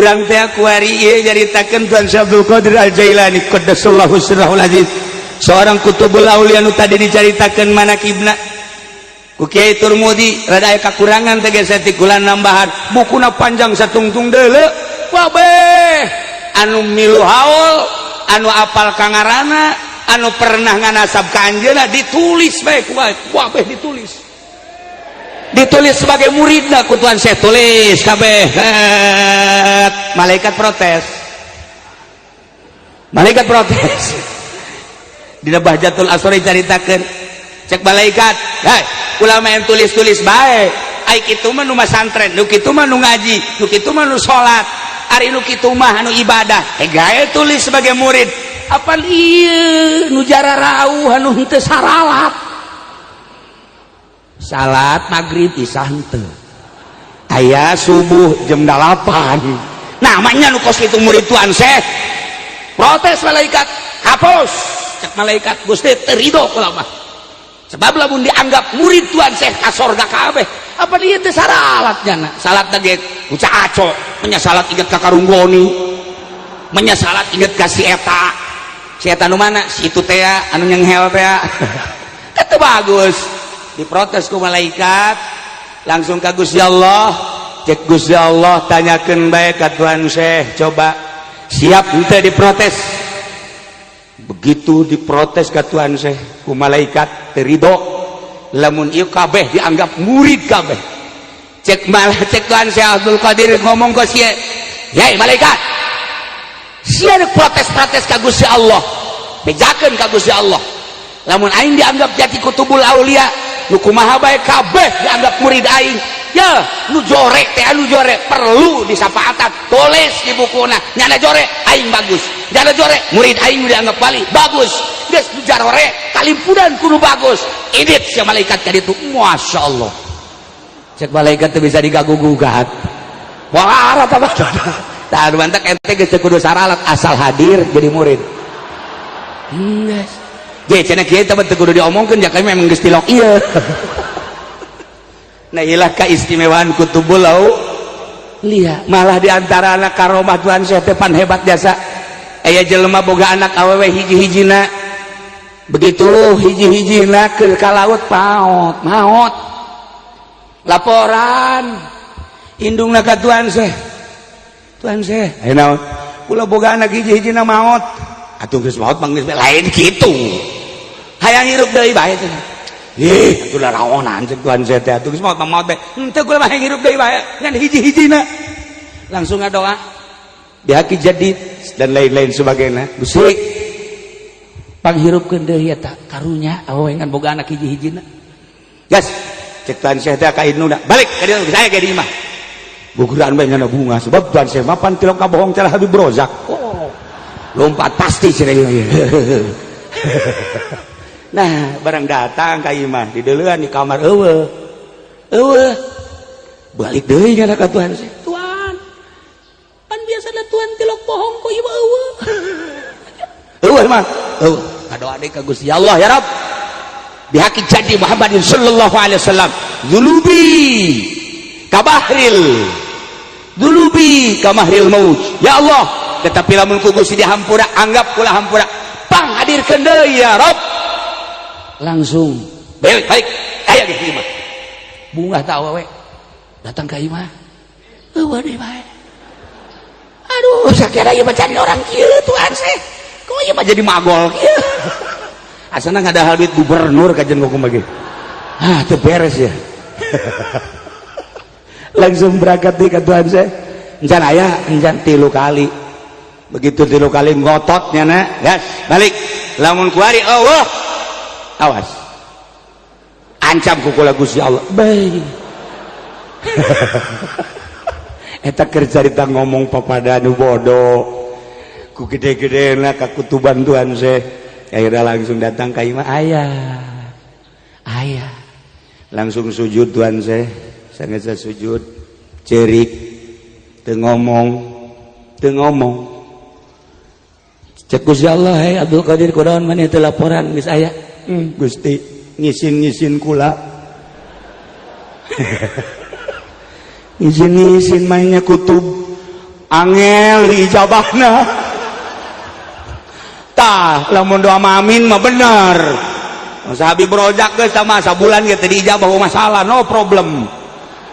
Urang teh kuari ieu nyaritakeun Tuan Syekh Abdul Qadir Al Jailani qaddasallahu sirrahul aziz, seorang kutubul aulia nu tadi dicaritakeun manakibna ku Kiai Turmudi rada aya kakurangan teh geus tikulan nambahan, bukuna panjang satungtung deuleu. Kabeh anu milu haul, anu apal kangarana, anu pernah nganasab ka anjeunna ditulis bae ku kabeh, ditulis ditulis sebagai muridna ku Tuan Syekh, tulis kabeh. Malaikat protes, malaikat protes. Dina Bahjatul Asrori caritakeun, cek malaikat, "Hei, ulama yang tulis-tulis bae, ai kitu mah nu masantren, nu kitu mah nu ngaji, nu kitu mah nu salat, ari nu kitu mah anu ibadah, eh gae tulis sebagai murid. Apan ieu nu jararauh, anu henteu saralat, salat maghrib isya henteu aya, subuh jam 8, namanya nu kos kitu murid Tuan Syekh?" Protes malaikat, "Hapus!" Cek malaikat, "Gusti, teu ridho kula mah, sebab lamun dianggap murid Tuan Syekh ka sorga kabeh, apa dia teh saralat nyana, salat ge uca aco, menya salat inget ka karunggoni, menya salat inget ka si eta, si eta nu mana, si itu teh anu nyenghel teh." Kata bagus, diprotes ku malaikat langsung ka Gusti Allah. Cek Gusti Allah, "Tanyakeun bae ka Tuan Syekh, coba siap henteu diprotes?" Begitu diprotes ka Tuan Syekh ku malaikat, teu ridho lamun ieu kabeh dianggap murid kabeh. Cek malah cek Tuan Syekh Abdul Qadir ngomong ke sia, "Hei malaikat, sia protes-protes ka Gusti Allah, bejakeun ka Gusti Allah, lamun aing dianggap jadi kutubul aulia, nu kumaha bae kabeh dianggap murid aing ya. Nu jorek teh, anu jorek perlu disapaatan, tulis di bukuna nyana jorek aing bagus, nyana jorek murid aing dianggap wali bagus, geus nu jarore kalimpudan kudu bagus." Indit sia malaikat ka ditu. Masya Allah, cek malaikat teu bisa digagu-gugat. Wah, apa tah mantak ente geus teu kudu saralat, asal hadir jadi murid. Geus ge cenah kieu teh teu kudu diomongkeun ya, kami memang geus tilok ieu. Nah, ilah keistimewaan kutubul aulia. Malah diantara anak karomah Tuhan Syekh teh pan hebat jasa. Aya jelema boga anak awewe hiji-hijina, begitu hiji-hijina keur ka laut paot maot. Laporan indungna ka Tuan Syekh, "Tuan Syekh, aya naon?" "Kula boga anak hiji-hijina maot." "Atuh geus maot mah geus, lain kitu, hayang hirup deui bae cenah." "Ih, atuh laraonan," cek Tuhan Syekh teh, "atuh geus maot mah maot bae." "Henteu, kula mah hayang hirup deui bae ngan hiji-hijina." Langsung ngadoa bihaki jadid dan lain-lain sebagainya, "Gusti, panghirupkeun deui eta, karunya awewe ngan boga anak hiji-hijina." Gas, cek Tuhan Syekh teh ka indungna, "Balik ka dieu, saya ge di imah." Guguran bae nyana bunga, sebab Tuhan Syekh mah pan tilok kabohong cara Habib Rozak. Oh, lompat pasti cenah ieu. Nah, barang datang ka imah, dideuleuan di kamar eueuh. Eueuh. Balik deui nyana ka Tuhan Syekh. "Tuan, pan biasana Tuan tilok bohong, kok ieu eueuh?" "Eueuh mah." "Eueuh." Ngadoa deui ka Gusti Allah, "Ya Rabb, bihaqi jadi Muhammadin sallallahu alaihi wasallam, dzulubi kabahril dzulubi kamahril maut. Ya Allah, tetapi lamun ku Gusti dihampura, anggap kula hampura, pang hadirkeun deui ya Rabb." Langsung balik balik aya di imah. Bungah tak awewe datang ka imah, eueuh deui bae. "Aduh, sakira ieu mah cari orang kieu, Tuhan seh, kok ieu mah jadi magol kieu? Asana ngadahal duit gubernur kajian kok kumaha. Ah, teu beres ya." Langsung berangkat di ke Tuhan saya, encan aya, encan tilu kali. Begitu tilu kali ngototnya na, gas balik, "Lamun kuari Allah, awas, ancam ku kula Gusti Allah." Baik, eta keur carita ngomong papada nu bodoh ku gede-gedena kakutuban Tuhan Syekh. Akhirnya langsung datang ka imah, aya aya, langsung sujud Tuhan Syekh, sangat sujud cerik, teu ngomong, teu ngomong. Cek Gusti Allah, "Hei Abdul Qadir, kunaon maneh teu laporan geus aya?" "Gusti, ngisin-ngisin kula, ngisin-ngisin mainnya kutub." Angel diijabahna. Tah, lamun doa amin mah bener. Masa Habib Rojak geus sama sabulan ge teu diijabah, masalah, no problem.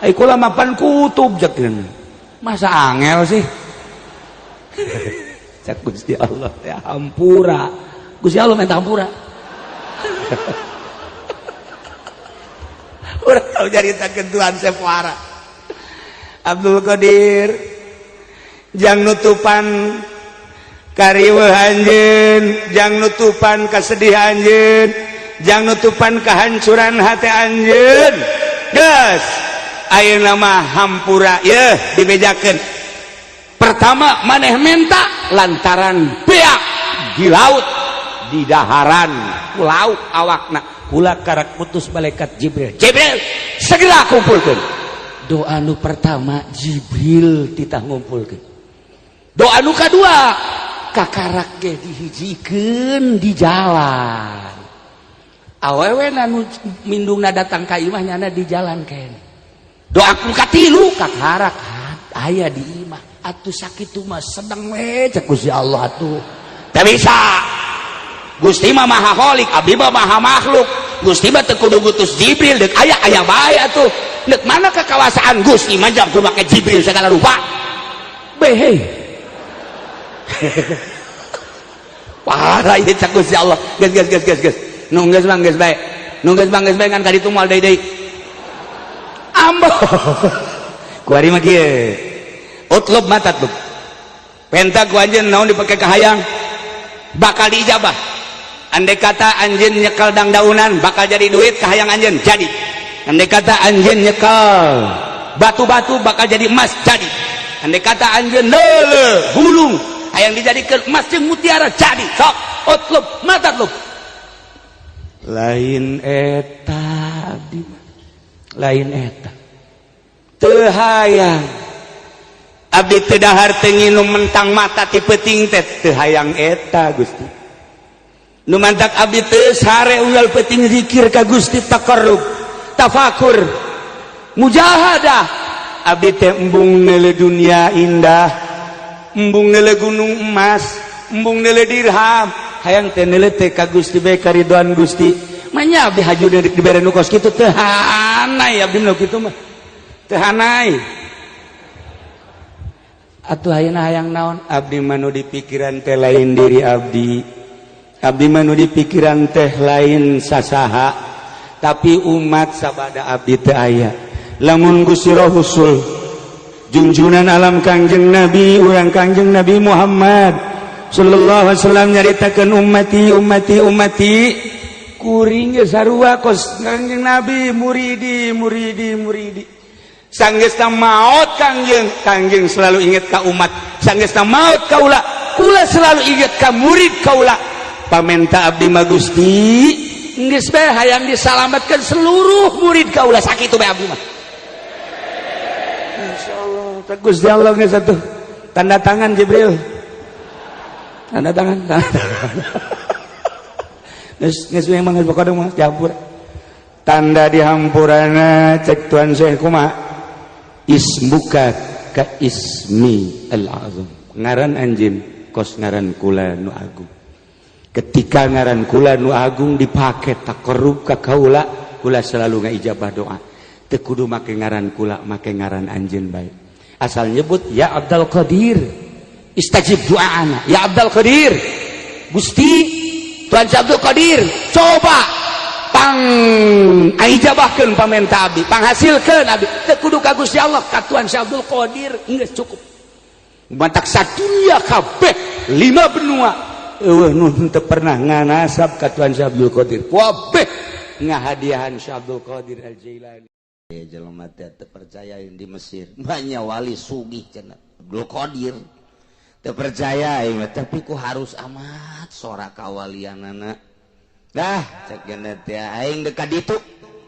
Ai kula mah pan kutub ceuk. Masa angel sih? Cek Gusti Allah ya hampura. Gusti Allah minta hampura. Urang tau nyaritakeun Tuhan Sepuara. Abdul Qadir jang nutupan kariweuh anjeun, jang nutupan kesedihan anjeun, jang nutupan kehancuran hati anjeun. Geus, ayeuna mah hampura yeuh dibejakeun. Pertama maneh menta lantaran beak di laut di daharan ku laut awakna kula karak putus malaikat Jibril. Jibril segera kumpulkeun. Doa nu pertama Jibril titah ngumpulkeun. Doa nu kadua kakarak ge dihijikeun di jalan. Awewe nu mindungna datang ka imah nyana di jalan keneh. Doa nu katilu kakarak aya di imah. Atuh sakitu mah sedeng we cek Gusti Allah atuh. Teu bisa. Gusti mah maha khalik, abdi mah maha makhluk. Gusti mah teu kudu ngutus Jibril deuk aya aya bae atuh. Deuk mana kekawasaan Gusti mah jam kudu make Jibril segala rupa. Behe. Parah ieu cek Gusti Allah. Geus geus geus geus geus. Nu geus mah geus bae. Nu geus mah geus bae ngan ka ditu moal deui deui. Ambo. Kuari mah kieu. Utlub ma tatlub. Penta ku anjeun naon dipake kahayang bakal diijabah. Andai kata anjeun nyekel dangdaunan bakal jadi duit kahayang anjeun jadi. Andai kata anjeun nyekel batu-batu bakal jadi emas jadi. Andai kata anjeun leuleuh gulung hayang dijadikeun emas jeung mutiara jadi. Sok utlub ma tatlub. Lain eta abdi mah. Lain eta. Teu hayang abdi teu dahar teu nginum mentang mata ti peuting teh teu hayang eta Gusti. Nu mantak abdi teu sare unggal peuting zikir ka Gusti, taqarrub, tafakur, mujahadah. Abdi teh embung neuleuh dunia indah, embung neuleuh gunung emas, embung neuleuh dirham, hayang teh neuleuh teh ka Gusti bae karidoan Gusti. Manya abdi haju dibere nu kos kitu teu hanai abdi mah kitu mah. Teu hanai. Atuh ayeuna hayang naon? Abdi mah nu dipikiran teh lain diri abdi. Abdi mah nu dipikiran teh lain sasaha, tapi umat sabada abdi teh aya. Lamun Gusti Rasul junjunan alam Kangjeng Nabi, urang Kangjeng Nabi Muhammad sallallahu alaihi wasallam nyaritakeun ummati ummati ummati kuring ge sarua kos Kangjeng Nabi, muridi muridi muridi. Sanggeusna maot Kangjeng, Kangjeng selalu ingat ka umat. Sanggeusna maot kaula, kula selalu ingat ka murid kaula. Pamenta abdi mah Gusti, geus bae hayang disalametkeun seluruh murid kaula sakitu bae abdi mah. Insyaallah, teh Gusti Allah geus atuh. Tanda tangan Jibril. Tanda tangan, tanda tangan. Geus geus memang geus pokona mah dihampura. Tanda dihampurana cek Tuan Syekh kumaha? Ismuka ka ismi al-azam. Ngaran anjeun kos ngaran kula nu agung. Ketika ngaran kula nu agung dipake taqarrub ka kaula, kula selalu ngaijabah doa. Teu kudu make ngaran kula, make ngaran anjeun bae. Asal nyebut ya Abdul Qadir, istajib doana. Ya Abdul Qadir, Gusti Tuan Abdul Qadir, coba pang ijabahkeun pamenta abdi, panghasilkeun abdi. Teu kudu ka Gusti Allah, ka Tuhan Syekh Abdul Qadir geus cukup. Matak sadunya kabeh lima benua eueuh nu teu pernah nganasab ka Tuhan Syekh Abdul Qadir. Kabeh ngahadiahan Syekh Abdul Qadir Al-Jailani. Jelema teh teu percaya di Mesir banyak wali sugih cenah Abdul Qadir. Teu percaya aing mah, tapi ku harus amat sora kawalianana. Dah cek gene teh aing deuk ka ditu.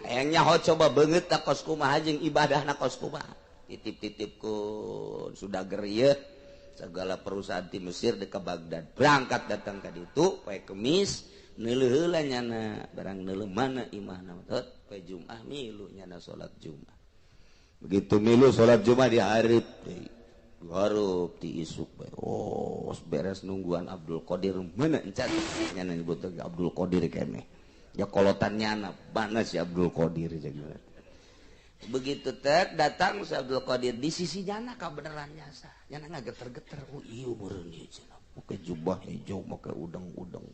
Hayang nyaho coba beungeut ta kos kumaha jeung ibadahna kos kumaha. Titip-titipkeun sudah gerieu segala perusahaan di Mesir deuk ka Baghdad. Berangkat datang ka ditu poe Kemis neuleuh heula nyana barang neuleuh mana imahna tot poe Jumat milu nyana salat Jumat. Begitu milu salat Jumat di hareup deui. Hareup ti isuk bae. Oh, beres nungguan Abdul Qadir mana encan nyana nyebut Abdul Qadir keneh. Ya kolotan nyana mana si Abdul Qadir jeung. Begitu tek datang si Abdul Qadir di sisi nyana kabeneran jasa. Nyana ngageter-geter, oh iya meureun ieu cenah. Make jubah hijau, make udang-udang.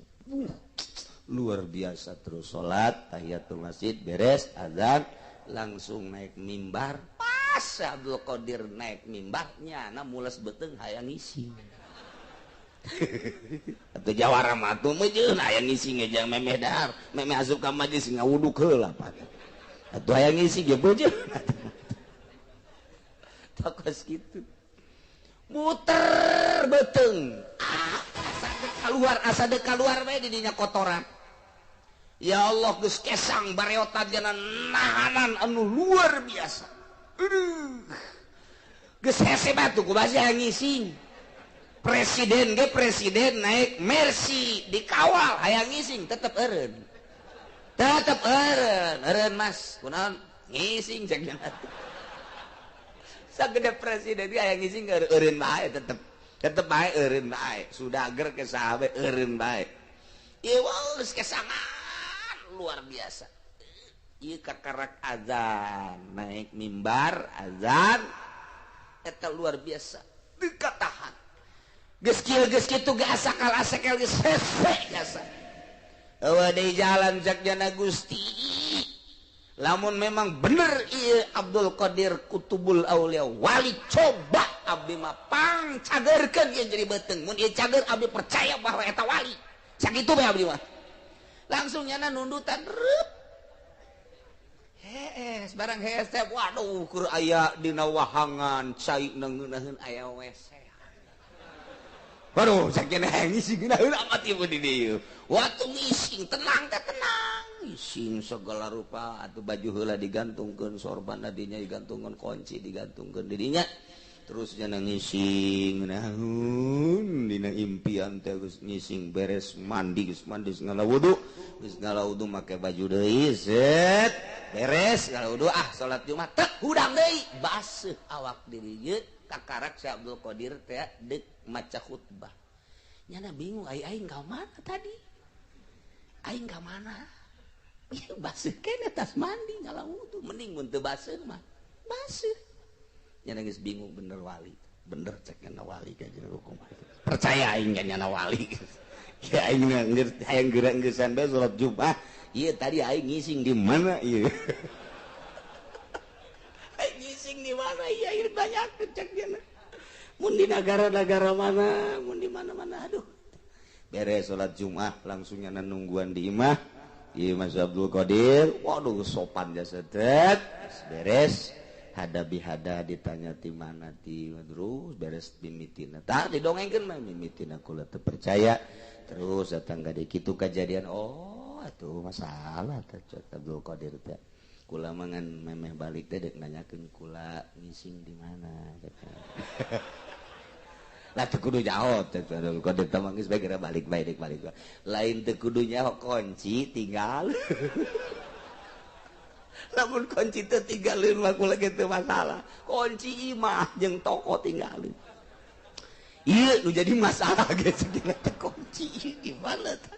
Luar biasa. Terus salat tahiyatul masjid beres azan langsung naik mimbar. Pas Abdul Qadir naik mimbar nyana mules beuteung hayang ngising. Atuh jawara mah atuh meujeun hayang ngising ge jang memeh dahar, memeh asup ka majlis ngawuduk heula pan. Atuh hayang ngising ge beujeun. Tokos kitu. Muter beuteung. Ah, asa dek keluar, asa dek keluar bae di dinya kotoran. Ya Allah geus kesang bareotan jana nahanan anu luar biasa. Aduh. Geus hese batu ku basi ngising. Presiden ge presiden naik Mercy dikawal hayang ngising tetep eureun. Tetep eureun, eureun Mas. Kunaon ngising cek nya. Sagede presiden ge hayang ngising eureun bae tetep. Tetep bae eureun bae. Sudah ger ke saha bae eureun bae. Ieu geus kesangan luar biasa. Ieu kakarak azan naik mimbar azan eta luar biasa teu katahan. Geus kieu geus kitu ge asakal asakel geus hese jasa. Eueuh deui jalan cek jana Gusti. Lamun memang bener ieu Abdul Qadir Kutubul Aulia wali coba abdi mah pang cagerkeun ieu jadi beuteung. Mun ieu cager abdi percaya bahwa eta wali. Sakitu bae abdi mah. Langsung nyana nundutan reup. Hees barang hees teh waduh keur aya dina wahangan cai ngeunaheun aya WC. Waduh sakieu hayang ngising ngeunaheun amat ieu di dieu. Waktu ngising tenang teh tenang. Ngising segala rupa atuh baju heula digantungkeun sorban dinya digantungkeun kunci digantungkeun di dinya. Terus nyana ngising ngeunaheun dina impian teh geus ngising beres mandi geus mandi ngala wudu geus ngala wudu make baju deui set beres ngala wudu ah salat Jumat tek hudang deui baseuh awak diri ieu kakarak si Abdul Qadir teh deuk maca khutbah. Nyana bingung ai aing ka mana tadi? Aing ka mana? Ieu baseuh keneh tas mandi ngala wudu mending mun teu baseuh mah baseuh. Nyana geus bingung bener wali bener cek nyana wali ka jeung hukum percaya aing ka nyana wali. Ya aing hayang geura geusan bae salat Jumat ieu tadi aing ngising di mana ieu. Aing ngising di mana ieu aing banyak cek nyana mun di negara-negara mana mun di mana-mana aduh. Beres salat Jumat langsung nyana nungguan di imah ieu Mas Abdul Qadir waduh sopan jasa tet beres hada bihada ditanya ti mana ti terus beres mimitina tah didongengkeun mah mimitina kula teu percaya terus datang ka dieu kitu kajadian oh atuh masalah teh Abdul Qadir teh kula mah ngan memeh balik teh deuk nanyakeun kula ngising di mana lah teu kudu jawab teh Abdul Qadir teh mah geus bae geura balik bae deuk balik lain teu kudu nyaho kunci tinggal. Lamun kunci teu tinggalin mah kula ge teu masalah. Kunci imah jeung toko tinggalin. Ieu nu jadi masalah ge cenah teh kunci di mana tah?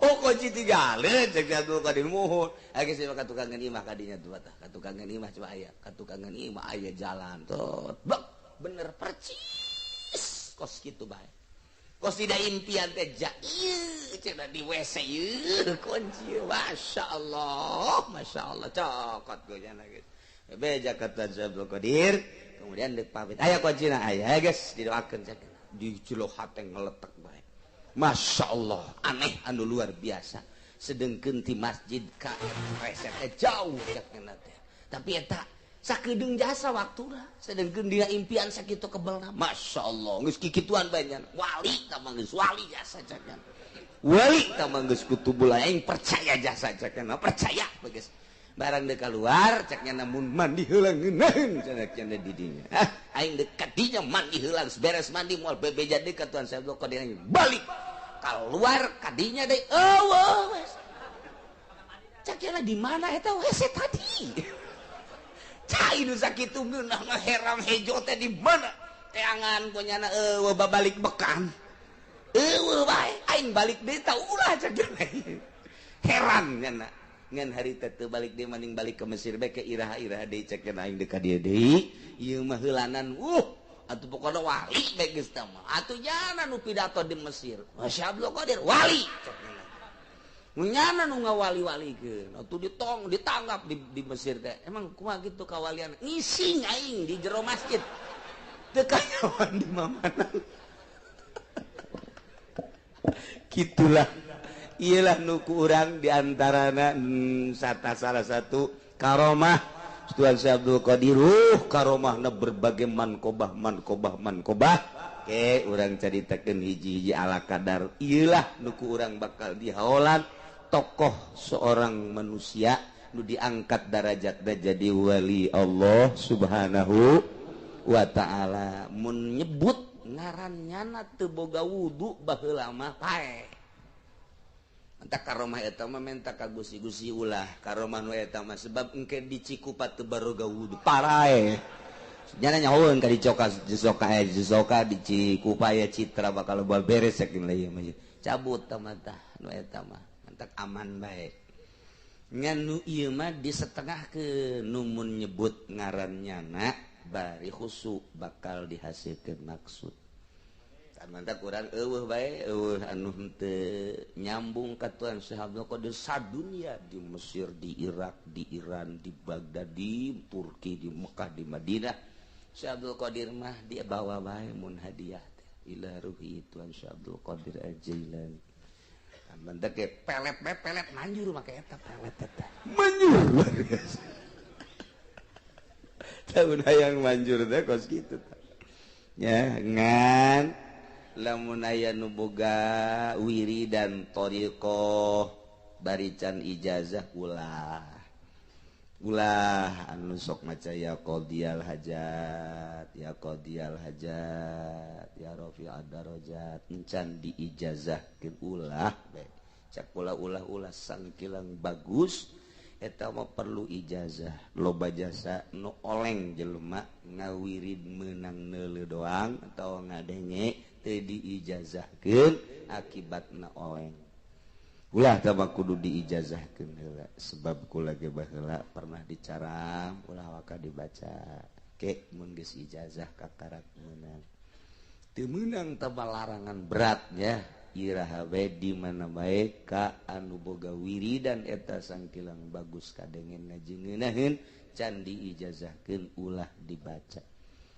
Oh kunci tinggalin cek Abdul Qadir muhun. Aya geus ka tukangan imah kadinya tuh tah. Ka tukangan imah coba aya, ka tukangan imah aya jalan tuh. Bek bener percis kos kitu bae. Kos tidak impian teh ja ieu cenah di WC ieu kunci masyaallah masyaallah cokot gue nyana geus beja kata Abdul Qadir kemudian deuk pamit aya kuncina aya geus didoakeun cek di jelo hate ngeletek bae masyaallah aneh anu luar biasa sedengkeun ti masjid ka WC teh jauh cek nyana teh tapi eta sakedeung jasa waktuna sedengkeun dina impian sakitu kebelna masyaallah geus kikituan bae nya wali tah mah geus wali jasa cek nya wali tah mah geus kutubul aing percaya jasa cek nya percaya geus barang deuk keluar cek nya namun mandi heula ngeunaheun cenah nya di dinya ah aing deuk ka dinya mandi heula geus beres mandi moal bebeja deui ka Tuhan Abdul Qadir balik keluar ka dinya deui eueuh cek nya di mana eta WC tadi. Cai nu sakitu ngeunah heram hejo teh di mana? Teangan punya eueuh babalik bekam. Eueuh bae aing balik deui tah ulah cek heran nya ngan harita teu balik deui maning balik ke Mesir bae ke iraha-iraha deui cek aing deuk ka dieu deui ieu mah heulanan atuh pokona wali bae geus tah mah atuh jana nu pidato di Mesir Masya Abdul Qadir wali cek nyana nu ngawali-walikeun atuh ditong ditanggap di Mesir teh emang kumaha kitu kawalian ngising aing di jero masjid teu kanyawan di mamana kitulah iyalah nuku urang diantarana salah satu karomah Tuhan Syekh Abdul Qadir karomahna berbagai mankobah mankobah mankobah ke urang caritakeun hiji-hiji ala kadar iyalah nuku urang bakal dihaolan tokoh seorang manusia nu diangkat darajatna jadi wali Allah Subhanahu wa ta'ala mun nyebut ngaran nyana teu boga wudu baheula mah paeh. Entah karomah eta mah menta ka gusi-gusi ulah karomah nu eta mah sebab engke di Cikupa teu baroga wudu parae. Nyana nyahoeun ka dicoka disoka disoka di Cikupa ya citra bakal beres saking ieu mah. Cabut tah mah tah nu eta mah entak aman bae. Ngan nu ieu mah disetengahkeun nu mun nyebut ngaran nyana bari khusyuk bakal dihasilkeun maksud. Mantap kurang eueuh bae eueuh anu henteu nyambung ka Tuhan Syekh Abdul Qadir sadunya di Mesir, di Irak, di Iran, di Baghdad, di Turki, di Mekah, di Madinah. Syekh Abdul Qadir mah dia bawa bae mun hadiah teh ila ruhi Tuhan Syekh Abdul Qadir Al-Jailani. Mantap ge pelet bae pelet manjur make eta pelet eta. Manjur luar biasa. Tahun hayang manjur teh kos kitu tah. Ya ngan lamun aya nu boga wiridan thariqah barican ijazah ulah ulah anu sok maca ya qadiyal hajat ya qadiyal hajat ya rafi'ad darajat encan diijazahkeun ulah bae cak ulah ulah sangkilang bagus eta mah perlu ijazah loba jasa nu oleng jelema ngawirid meunang neuleuh doang atawa ngadenge teu diijazahkeun akibatna oleng ulah tah mah kudu diijazahkeun heula sebab kula ge baheula pernah dicaram ulah waka dibaca ke mun geus ijazah kakarak meunang teu meunang tah larangan berat nya iraha bae di mana bae ka anu boga wiridan eta sangkilang bagus kadengen ngajengeunaheun can diijazahkeun ulah dibaca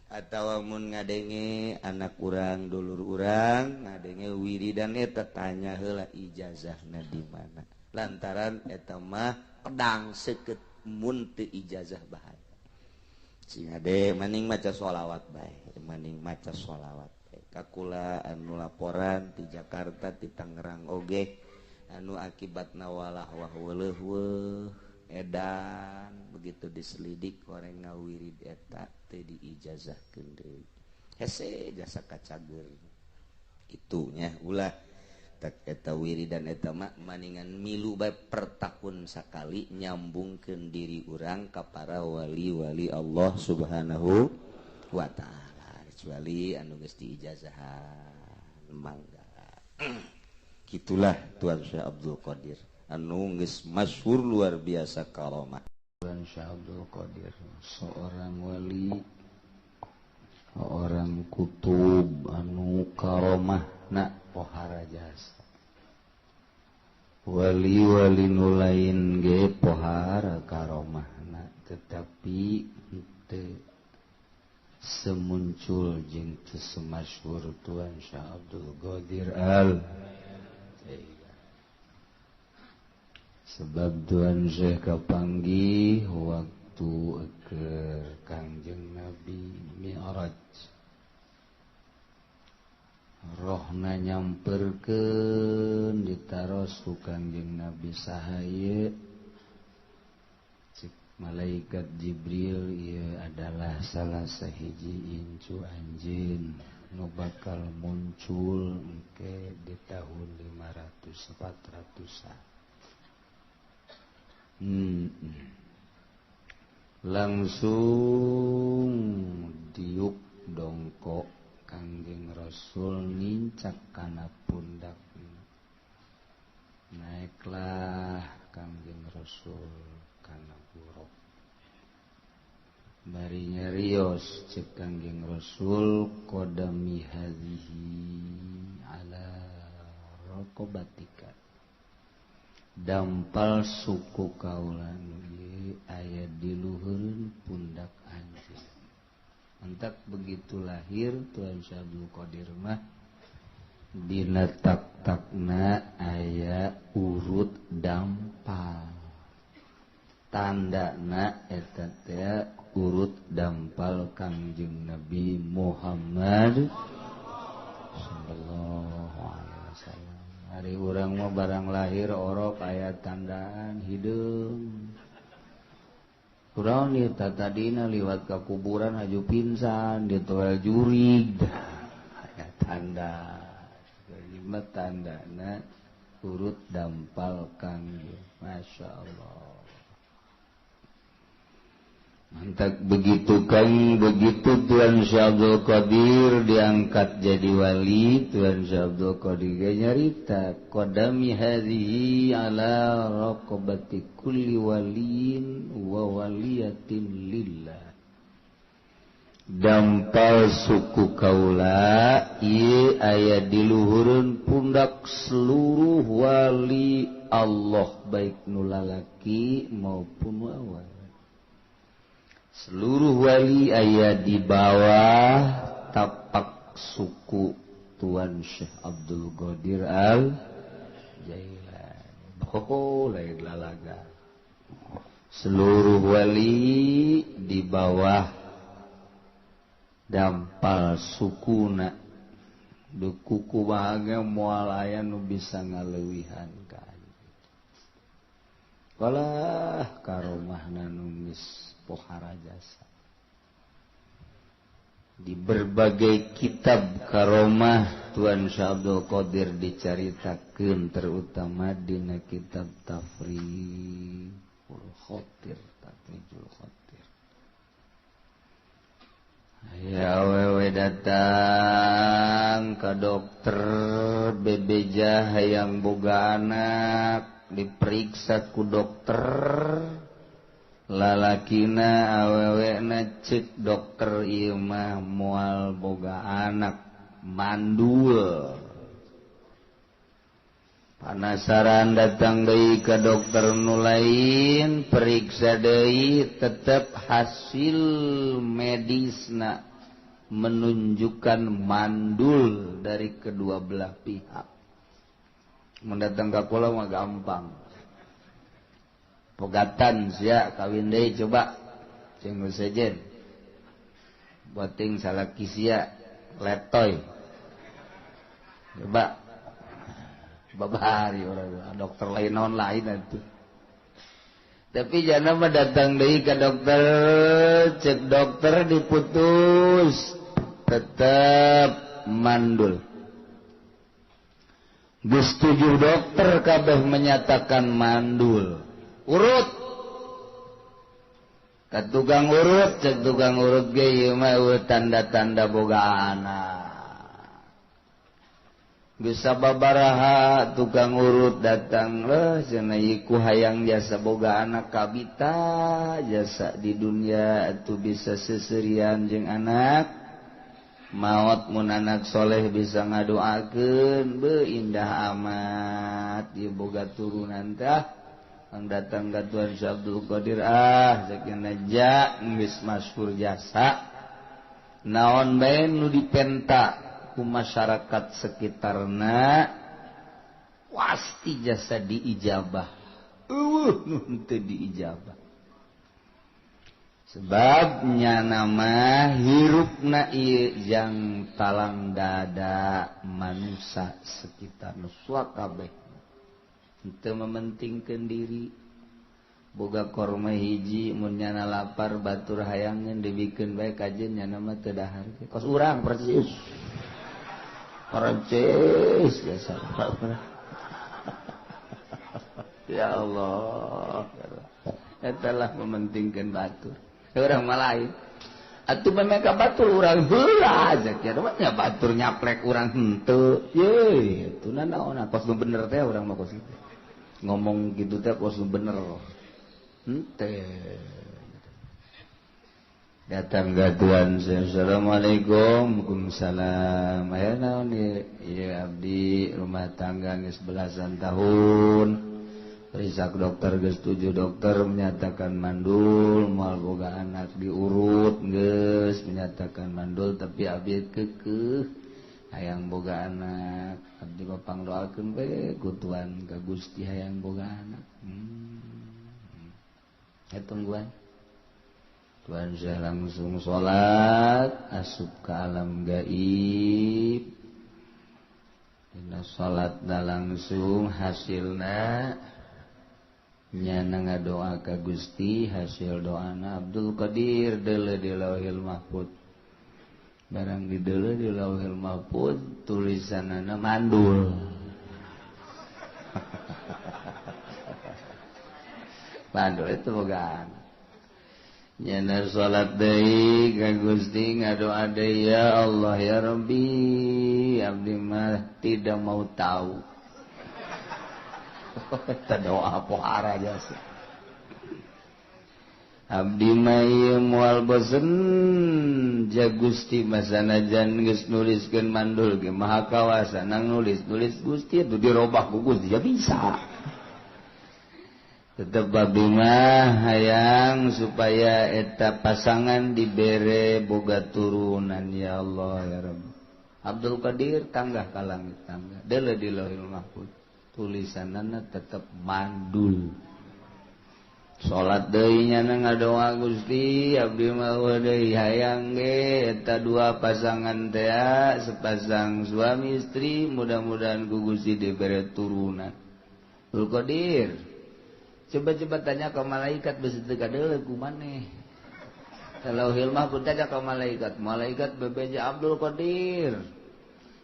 atawa mun ngadenge anak urang dulur urang ngadenge wiridan eta tanya heula ijazahna di mana lantaran eta mah pedang seukeut mun teu ijazah bahaya sing ade maning maca sholawat bae maning maca sholawat kakula anu laporan di Jakarta di Tangerang oge anu akibatna walah wah weuleuh weuh edan begitu diselidik orang ngawirid eta teu diijazahkeun deui hese jasa kacager kitu nya ulah tak eta wiridan eta mah maningan milu bae per tahun sakali nyambungkeun diri urang ka para wali-wali Allah Subhanahu wa ta'ala kecuali anu geus diijazahan mangga. Gitulah Tuan Syekh Abdul Qadir anu geus masyhur luar biasa karomah. Tuan Syekh Abdul Qadir seorang wali, seorang kutub anu karomahna pohara jasa. Wali-wali nu lain ge pohara karomahna tetapi henteu semuncul jeung teu semasyhur Tuan Syekh Abdul Qadir Al. Sebab Tuan Syekh kapanggih waktu keur Kangjeng Nabi Mi'raj. Rohna nyamperkeun ditaros ku Kangjeng Nabi saha ieu? Malaikat Jibril ieu adalah salah sahiji incu anjeun nu bakal muncul engke di tahun 500 400-an. Langsung diuk dongkok Kangjeng Rasul nincak kana pundakna. Naiklah Kangjeng Rasul kana buruk. Bari nyarios cek Kangjeng Rasul qadami hadhihi ala raqabatika. Dampal suku kaula nu ieu aya di luhureun pundak anjeun. Entak begitu lahir Tuan Syekh Abdul Qadir mah dina tak-takna aya urut dampal. Tandana eta teh urut dampal Kangjeng Nabi Muhammad sallallahu alaihi wasallam. Hari urang mah barang lahir orok aya tandaan hideung. Kurang nih tadina liwat ke kuburan haju pingsan ditoel jurig. Aya tanda. Lima tandana urut dampal Kangjeng. Masya Allah. Mantak begitu kan begitu Tuan Syekh Abdul Qadir diangkat jadi wali, Tuan Syekh Abdul Qadir nyarita qadami hadhihi ala raqabati kulli waliyin wa waliyatin lillah. Dampal suku kaula ieu aya di luhureun pundak seluruh wali Allah baik nu lalaki maupun awewe. Seluruh wali aya di bawah tapak suku Tuan Syekh Abdul Qadir Al Jailani. Oh, lain lalaga. Seluruh wali di bawah dampal sukuna. Du kuku bahagia moal aya nu bisa ngaleuwihan ka. Kalah karomahna nu geus pohara jasa. Di berbagai kitab karomah Tuan Syekh Abdul Qadir dicaritakeun terutama dina kitab Tafrijul Khatir, Tafrijul Khatir. Aya awewe datang ka dokter bebeja hayang boga anak, diperiksa ku dokter. Lalakina awewena cek dokter ieu mah moal boga anak mandul. Panasaran datang deui ka dokter nu lain, periksa deui tetep hasil medisna menunjukkan mandul dari kedua belah pihak. Mun datang ka kula mah gampang. Pegatan sia kawin deui coba cing sejen boting salaki sia letoy coba babari orang dokter lain naon lain atuh. Tapi jana mah datang deui ka dokter, cek dokter diputus tetep mandul. Geus 7 dokter kabeh menyatakan mandul. Urut ka tukang urut, cek tukang urut ge ieu mah tanda-tanda boga anak. Bisa babaraha tukang urut datang leuh cenah ieu ku hayang jasa boga anak kabita jasa di dunia atuh bisa seuseurian jeung anak. Maot mun anak soleh bisa ngadoakeun beuh indah amat ieu boga turunan tah. Ang datang ka Tuan Syekh Abdul Qadir ah sakieu ja geus masyhur jasa naon bae nu dipenta ku masyarakat sekitarna pasti jasa diijabah. Eueuh nu teu diijabah. Sebabnya nama hirupna ieu jang talang dada manusia sekitar nu kabeh. Teu mementingkeun diri. Boga korma hiji mun nyana lapar batur hayangeun dibikeun bae kajeun nyana mah teu dahar. Kos urang persis. Persis biasa. Ya Allah. Eta lah mementingkeun batur. Urang mah lain. Atuh memang ka batur urang heula zakir mah nya batur nyaplek urang henteu. Ye, atuh nanaon kos nu bener teh urang mah kos kitu. Ngomong gitu teh kos nu bener. Henteu. Datang ke Tuhan, assalamualaikum, waalaikumsalam. Aya naon ieu? Ieu abdi rumah tangga geus belasan tahun. Periksa dokter geus 7 dokter menyatakan mandul, moal boga anak diurut geus menyatakan mandul tapi abdi keukeuh hayang boga anak. Abdi mah pangdoakeun we ku Tuhan ka Gusti hayang boga anak. Eta tungguan. Tuhan saya langsung sholat asup ke alam gaib. Dina sholat da langsung hasilna nyana ngadoa ka Gusti, hasil doana Abdul Qadir deuleu di Lauhil Mahfud. Barang di deuleu di Lauhil Mahfud tulisanana mandul. Mandul itu boga anak. Nyana salat deui ka Gusti ngadoa deui ya Allah ya Rabbi abdi mah tidak mau tahu. Eta doa pohara jasa. Abdi mah ieu moal bosen ja Gusti masanajan geus nuliskeun mandul ge maha kawasa nang nulis-nulis Gusti itu dirobah ku Gusti ya bisa. Tetep abdi mah hayang supaya eta pasangan dibere boga turunan ya Allah ya Rabb. Abdul Qadir tanggah ka langit tangga deuleu di Lauhil Mahfuz tulisanana tetep mandul. Salat deui nyana ngadoa Gusti abdi mah deui hayang ge eta dua pasangan teh sepasang suami istri mudah-mudahan ku Gusti dibere turunan. Abdul Qadir coba-coba tanya ke malaikat besi teu kadeuleu ku maneh. Lauhil Mahfuz tanya ke malaikat, malaikat bebeja Abdul Qadir.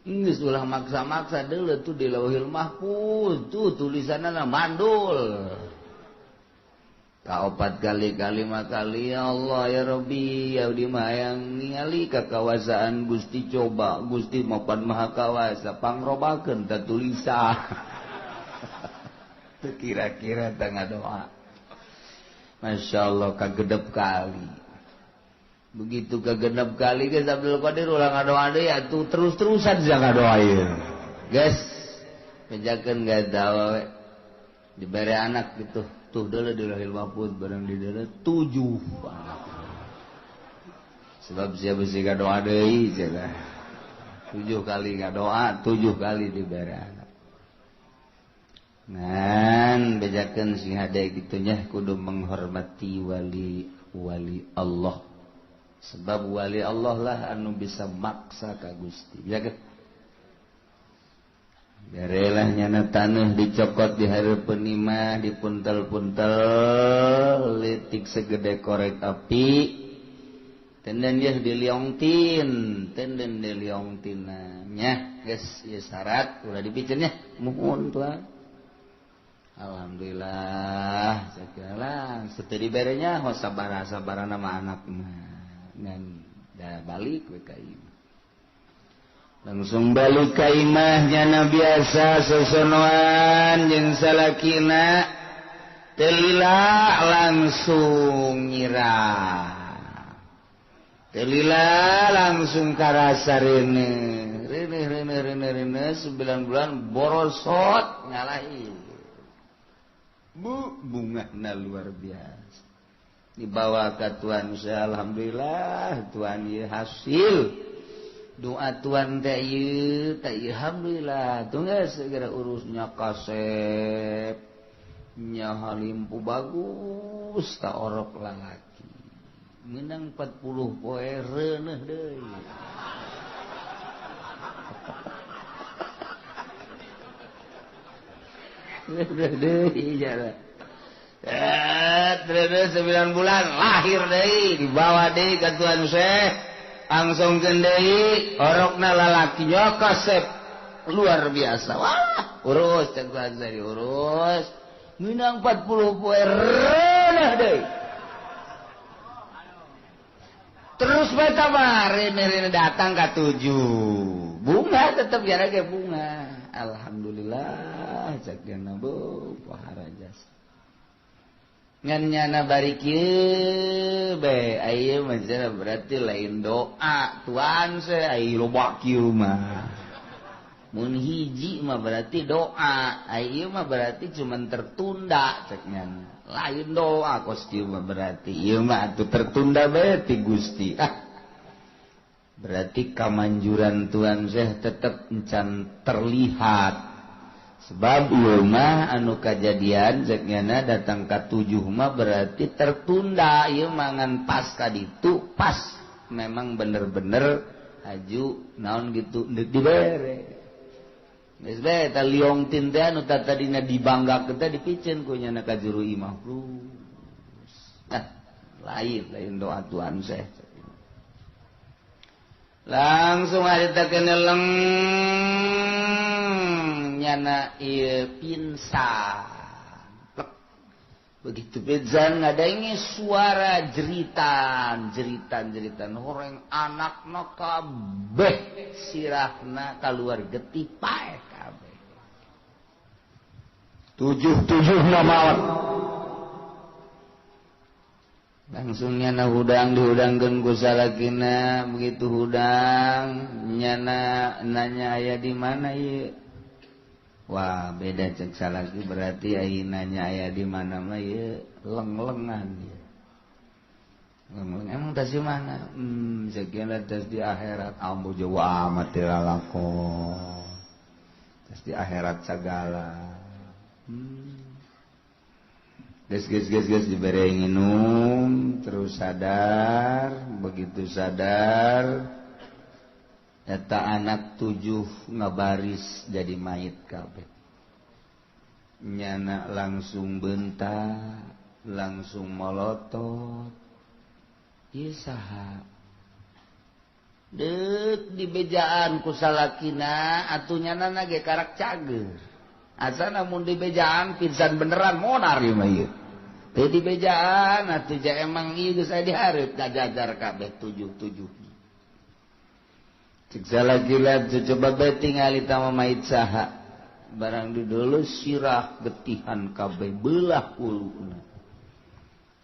Geus ulah maksa-maksa deuleu tuh di Lauhil Mahfuz tuh tulisanna mandul. Kaopat kali kalima kali ya Allah ya Rabbi abdi mah hayang ningali kakawasaan Gusti coba Gusti mapan maha kawasa pangrobakeun ta tulisan. Kira-kira tengah doa. Masya Allah kagedep kali. Begitu kagenep kali guys Abdul Qadir ulang ngadoa deui atuh terus-terusan sia ngadoa ieu. Guys, bejakeun gak we. Dibere anak gitu. Tuh deuleu di Lauhil Mahfuz barang di deuleu 7 anak. Sebab sia beusi ngadoa deui cenah. 7 kali ngadoa, 7 kali dibere anak. Ngan bejakeun sing hade kitu nya kudu menghormati wali-wali Allah. Sebab wali Allah lah anu bisa maksa ka Gusti. Bejakeun. Berelah nyana taneuh dicokot di hareupeun imah dipuntel-puntel leutik segede korek api. Tenden yeuh diliongtin, tenden diliongtina nya geus ieu syarat ulah dipiceun nya muhun tuan. Alhamdulillah segala setelah diberenya ho sabara-sabarana mah anak mah ngan da balik we ka imah. Langsung balik ka imah nyana biasa sosonoan jeung salakina teu lila langsung nyirah. Teu lila langsung karasa reuneuh reuneuh reuneuh reuneuh reuneuh 9 bulan borosot ngalahi. Bu bungana luar biasa dibawa ke Tuhan saya alhamdulillah Tuhan ieu hasil doa Tuhan teh ieu teh alhamdulillah tuh geus segera urusnya kasep nya halimpu bagus ta orok lalaki menang 40 poe reuneuh deui. Deui jalan. 9 bulan lahir deui dibawa deui ka Tuhan Syekh langsungkeun deui orokna lalaki nya kasep luar biasa. Wah, urus cek Tuhan Syekh diurus. Minang 40 poe reuneuh deui. Terus bae rene datang ka 7. Bunga tetep ya ge bunga. Alhamdulillah cek dina bu pohara jasa. Ngan nyana bari kieu bae aya mah berarti lain doa tuan se ai loba kieu mah. Mun hiji mah berarti doa, ai ieu mah berarti cuman tertunda cek nyana. Lain doa kos kieu mah berarti ieu mah atuh tertunda bae ti Gusti. Ah. Berarti kamanjuran Tuhan Syekh tetep encan terlihat. Sebab ieu mah anu kajadian cek nyana datang ka 7 mah berarti tertunda ieu mah ngan pas ka ditu pas memang bener-bener haju naon gitu deuk dibere. Geus bae eta liong tin teh anu tadina dibanggakeun teh dipiceun ku nyana ka juru imah. Ah, lain doa Tuhan Syekh. Langsung harita keneleng nyana ieu pingsan. Plek. Begitu pingsan ngadangi suara jeritan, jeritan horeng anakna kabeh sirahna kaluar getih paeh kabeh. 7-7 maut. Langsung nyana hudang dihudangkeun ku salakina, begitu hudang nyana nanya aya di mana ieu. Wah, beda cek salaki berarti ai nanya aya di mana mah ieu leng-lengan ieu. Leng-leng emang tas di mana? Sekian tas di akhirat ambu jauh amat teu lalakon. Tas di akhirat sagala. Geus dibere nginum terus sadar, begitu sadar eta anak 7 ngabaris jadi mayit kabeh. Nyana langsung bentak, langsung molotot. Ieu saha? Deuk dibejaan ku salakina atuh nyana ge karak cager. Asana mun dibejaan pingsan beneran monar ieu mah ieu. Teu dibejaan atuh ja emang ieu geus aya dihareup kajajar kabeh 7-7. Cek salakina coba bae tingali tama mayit saha. Barang didulu sirah getihan kabeh belah huluna.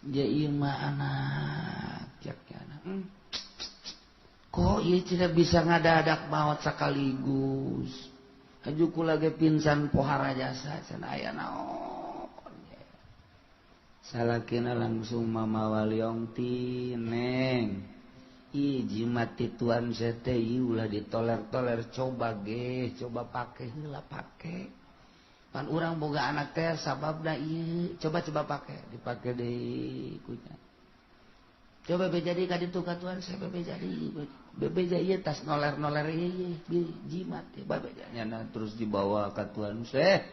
Ja ieu mah anak cek anak. Kok ieu tidak bisa ngadadak maot sekaligus. Haju kula ge pingsan pohara jasa cenah aya naon. Salakina langsung mamawa liong ti neng. Ih jimat ti tuan sete ieu ulah ditoler-toler coba ge, coba pake heula pake. Pan urang boga anak teh sababna ieu, coba-coba pake, dipake deui kunya. Coba be jadi ka ditu ka tuan saya be jadi. Bebeja ieu tas noler-noler ieu jimat ya babeja nyana terus dibawa ka tuan saya.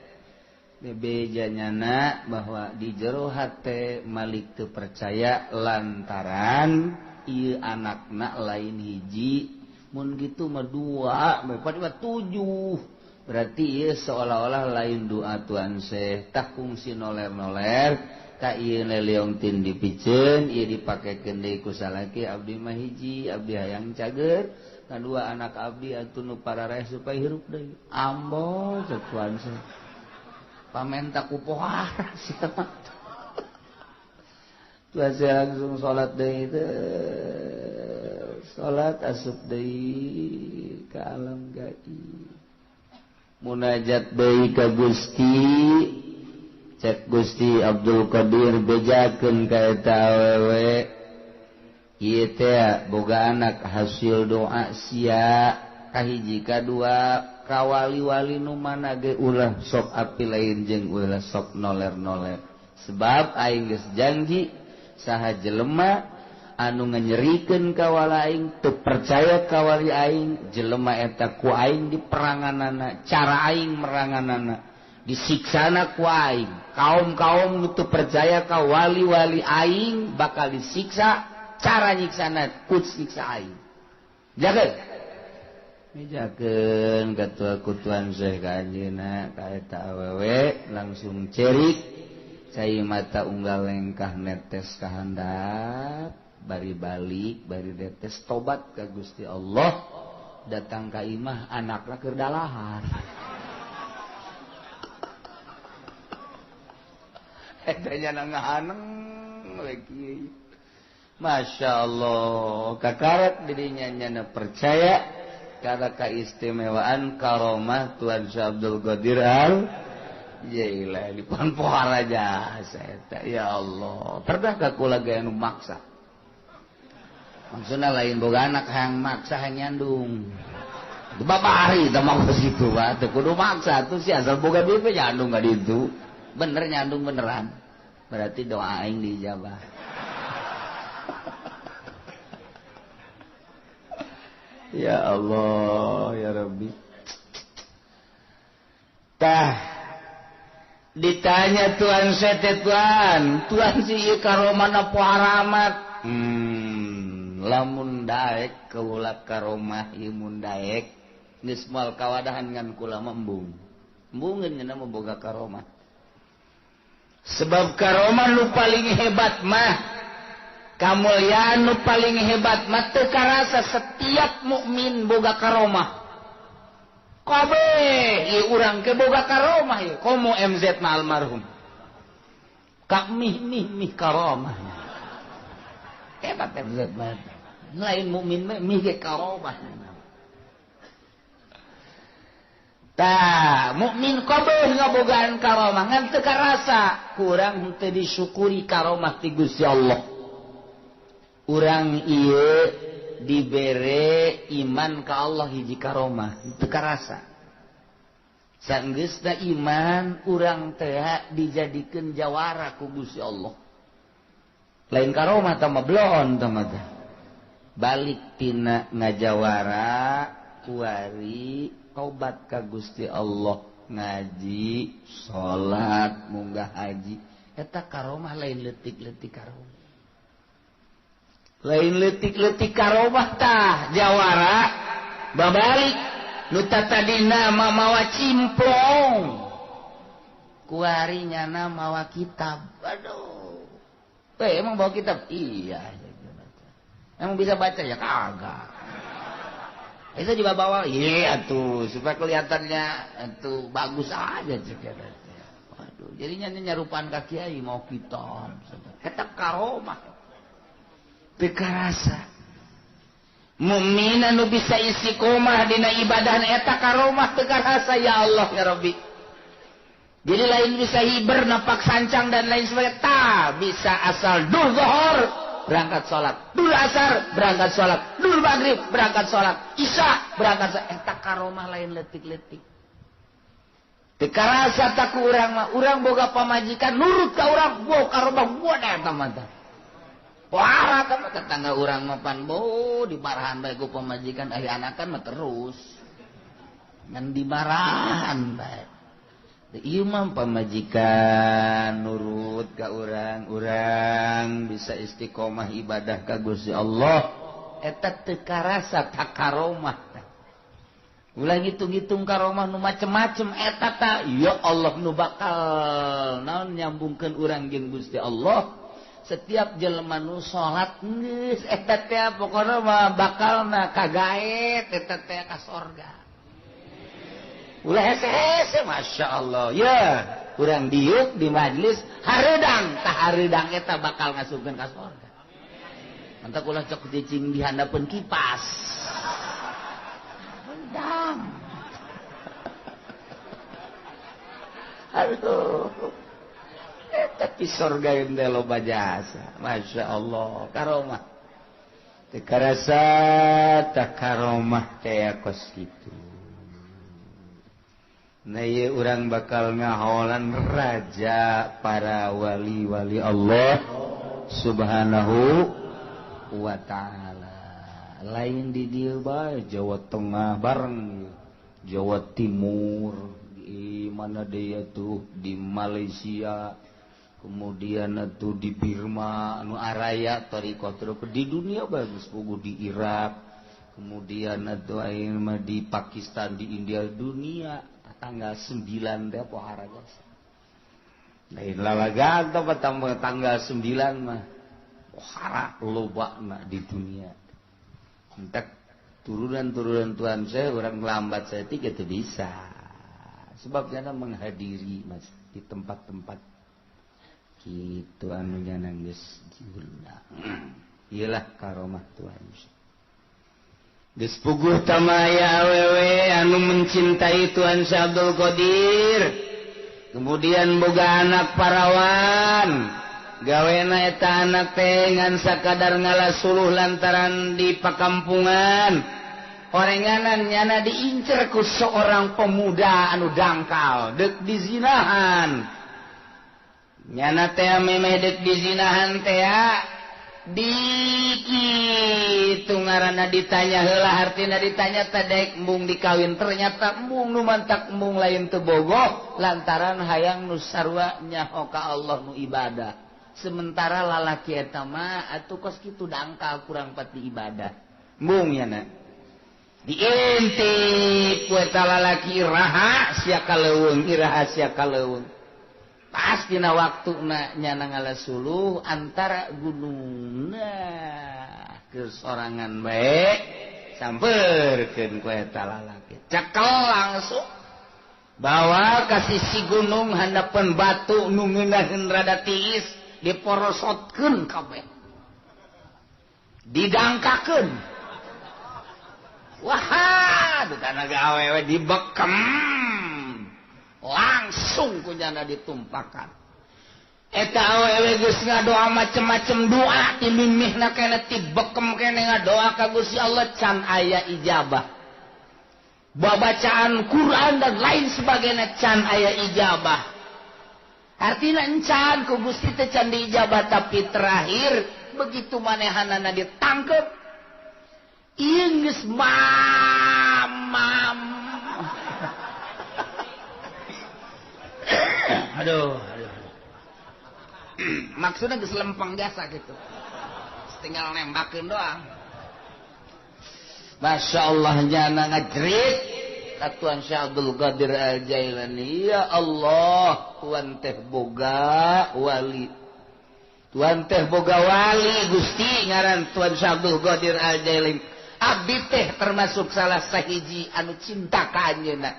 Bebeja nyana bahwa di jero hate Malik teu percaya lantaran ieu anakna lain hiji mun kitu mah 2 mah 7 berarti ieu seolah-olah lain doa tuan Syekh tah kungsi noler-noler ka ieu leleong tin dipiceun ieu dipakekeun deui ku salaki abdi mah hiji abdi hayang cager kadua anak abdi atuh nu parareh supaya hirup deui ambo cek tuan Syekh pamenta ku pohara sia mah. Tuan Syekh langsung salat deui teh salat asup deui ka alam gaib munajat deui ka Gusti cek Gusti Abdul Qadir bejakeun ka eta awewe ieu teh boga anak hasil doa sia kahiji kadua kawali-wali nu mana ge ulah sok api lain jeung ulah sok noler-noler sebab aing geus janji saha jelema anu nganyerikeun ka wali aing teu percaya ka wali aing jelema eta ku aing diperanganana cara aing meranganana disiksana ku aing kaum-kaum nu teu percaya ka wali-wali aing bakal disiksa cara nyiksana ku siksa aing jaga mijakeun katua kutuan Syekh ka anjeunna ka eta awewe langsung cerik cai mata unggal lengkah netes ka handap Bari balik bari detes tobat ka Gusti Allah datang ka imah anakna keur dalahar. Eta nya ngahaneng we kieu. Masya Allah kakaret dirinya nyana percaya karena keistimewaan karomah Tuan Syekh Abdul Qadir Al Jailani pan pohara jasa eta ya Allah. Pernah ka kula ge anu maksa? Maksudna lain boga anak hayang maksa hayang nyandung. Babari teh mah kitu bae teu kudu maksa tuh si asal boga duit we nyandung ka ditu. Bener nyandung beneran. Berarti doa aing diijabah. Ya Allah ya Rabbi. Tah ditanya Tuan sete Tuan, Tuan si ieu karomahna poharamat. Lamun daek kaula karomah ieu mun daek geus moal kawadahan ngan kula mah embung. Embungeun nya mah boga karomah. Sebab karomah nu paling hebat mah, kamulyaan nu paling hebat mah teu karasa setiap mukmin boga karomah. Kabeh ieu urang ke boga karomah ieu komo MZ mah almarhum. Ka mih mih mih karomah. Hebat MZ mah. Lain mukmin mah mih ge karomah. Tah, mukmin kabeh ngabogaan karomah ngan teu karasa kurang henteu disyukuri karomah ti Gusti Allah. Urang ieu dibere iman ka Allah hiji karomah teu karasa. Sanggeusna iman urang teh dijadikeun jawara ku Gusti Allah. Lain karomah tah mah bloon tah mah teh. Balik tina ngajawara kuari tobat ka Gusti Allah, ngaji, salat, munggah haji. Eta karomah lain leutik-leutik karomah. Lain leutik-leutik karomah tah jawara babalik nu tatadina mah mawa cimplong. Kuari nyana mawa kitab. Aduh. Emang bawa kitab? Iya. Emang bisa baca ya? Kagak. Itu juga bawa, iya tuh supaya kelihatannya itu bagus aja juga. Waduh, jadinya nyarupaan ka kiai mau kitab. Eta karomah. Teu karasa. Mukmin anu bisa istiqomah dina ibadah eta karomah teu karasa ya Allah ya Rabbi. Jadi lain bisa hiber napak sancang dan lain sebagainya, ta bisa asal dur zuhur berangkat sholat, dul asar berangkat sholat, dul maghrib berangkat sholat, isya berangkat sholat. Eta karomah lain letik-letik. Teu karasa tak ku urang mah, urang boga pamajikan nurut ka urang, bo karomah gua eta mah tah. Wah, ka tetangga urang mah pan bo dimarahan bae ku pamajikan, ari anakan mah terus. Ngan dimarahan bae. Ieu mah pamajikan nurut ka urang, urang bisa istiqomah ibadah ka Gusti Allah. Eta teu karasa tak karomah. Ulah ngitung-ngitung karomah nu macem-macem eta ta ya Allah nu bakal naon nyambungkeun urang jeung Gusti Allah. Setiap jelema nu salat geus eta teh pokona mah bakalna kagaet eta teh ka sorga. Ulah hese-hese Masya Allah ya kurang diuk di majlis hareudang tah hareudang eta bakal ngasupkeun ka sorga. Mantap ulah cok cicing di handapeun kipas. Hareudang. Aduh. Eta di sorga teh loba jasa. Masya Allah karomah. Teu karasa tah karomah teh kos kitu. Nah, ieu urang bakal ngaholan raja para wali-wali Allah Subhanahu wa ta'ala. Lain di dieu bae Jawa Tengah bareng Jawa Timur, di mana dia tuh di Malaysia, kemudian tuh di Birma, anu araya thariqah di dunia bagus puguh di Irak, kemudian atuh ayeuna mah di Pakistan, di India, dunia tanggal 9 teh pohara jasa. Lain lalagan teh tanggal 9 mah. Pohara lobana di dunia. Entak turunan-turunan Tuhan saya orang lambat saya tiga itu bisa. Sebab jana menghadiri mas di tempat-tempat gitu anu jana geus diulang. Iyalah karomah Tuhan. Geus puguh tamaya awewe anu mencintai Tuhan Syekh Abdul Qadir. Kemudian boga anak parawan. Gawena eta anak teh ngan sakadar ngalasuluh lantaran di pakampungan. Orenganan nyana diincer ku seorang pemuda anu dangkal deuk dizinahan. Nyana teh memeh deuk dizinahan teh dikitu ngaranna ditanya heula hartina ditanya teh daek embung dikawin ternyata embung nu mantak embung lain teu bogoh lantaran hayang nu sarua nyaho ka Allah nu ibadah. Sementara lalaki eta mah atuh kos kitu dangkal kurang pati ibadah. Embung nyana diintip ku eta lalaki iraha sia kaleuweung iraha sia kaleuweung. Pas dina waktuna nyana ngalasuluh antara gunung nah kesorangan bae sampeurkeun ku eta lalaki. Cekel langsung bawa ka sisi gunung handapeun batu nu ngeunaheun rada tiis diporosotkeun kabeh. Didangkakeun. Wah, dutana awewe dibekem. Langsung kunyana ditumpakan. Eta awewe geus ngadoa macem-macem doa ti mimihna keneh ti bekem keneh ngadoa ka Gusti Allah can aya ijabah. Babacaan Quran dan lain sebagainya can aya ijabah. Artina encan ku Gusti teh can diijabah tapi terakhir begitu manehanana ditangkep ieu geus mamam. Aduh, aduh. Maksudnya geus lempeng jasa gitu. Tinggal nembakeun doang. Masya Allah nyana ngajerit ka Tuhan Syekh Abdul Qadir Al-Jailani, ya Allah, Tuhan teh boga wali. Tuhan teh boga wali Gusti ngaran Tuhan Syekh Abdul Qadir Al-Jailani. Abdi teh termasuk salah sahiji anu cinta ka anjeunna.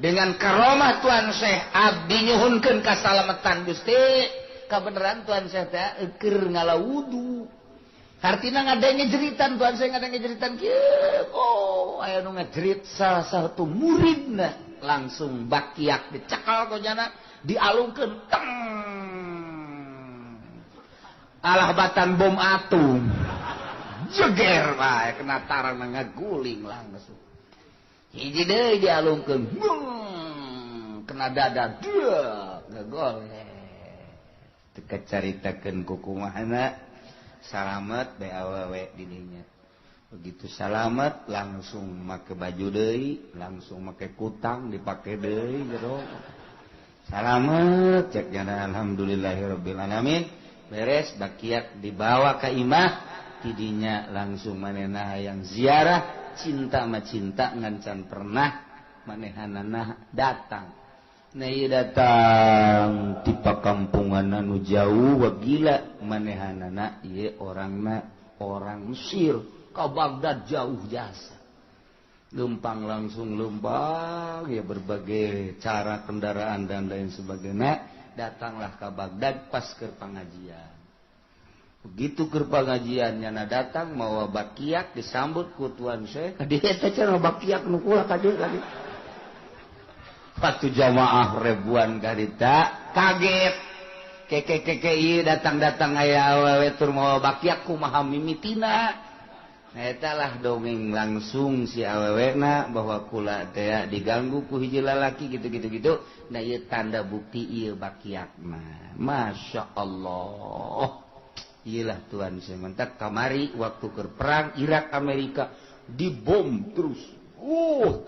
Dengan karomah Tuhan Syekh abdi nyuhunkeun kasalamatan Gusti. Kabeneran Tuhan Syekh teh keur ngala wudu. Hartina ngadenge jeritan Tuhan Syekh ngadenge jeritan kieu. Oh, aya nu ngajerit salah satu muridna langsung bakiak dicekal ku jana dialungkeun teng. Alah batan bom atom. Jeger bae kena tarang ngaguling langsung. Hiji deui dialungkeun, kena dada, deuh, ngagoleh. Teu kacaritakeun ku kumahana, salamet bae awewe di dinya. Begitu salamet langsung make baju deui, langsung make kutang dipake deui jero. Salamet cek jana alhamdulillahirabbil alamin. Beres bakiak dibawa ka imah, tidinya langsung manehna hayang ziarah. Cinta ma cinta ngancan pernah manehanana datang. Nah ieu datang ti pakampungan anu jauh wagila manehanana ieu orangna orang Mesir ka Baghdad jauh jasa. Lempang langsung lempang ya berbagai cara kendaraan dan lain sebagainya datanglah ka Baghdad pas keur pangajian. Begitu keur pangajian nyana datang mawa bakiak disambut ku Tuan Syekh. Ka dieu teh cenah bakiak nu kula ka dieu ka dieu. Patu jamaah ribuan karita kaget. Keke keke ieu datang-datang aya awewe tur mawa bakiak kumaha mimitina. Nah eta lah dongeng langsung si awewena bahwa kula teh diganggu ku hiji lalaki gitu-gitu gitu. Nah ieu tanda bukti ieu bakiak mah. Masya Allah. Iyalah Tuhan sementak kamari waktu keur perang Irak Amerika dibom terus.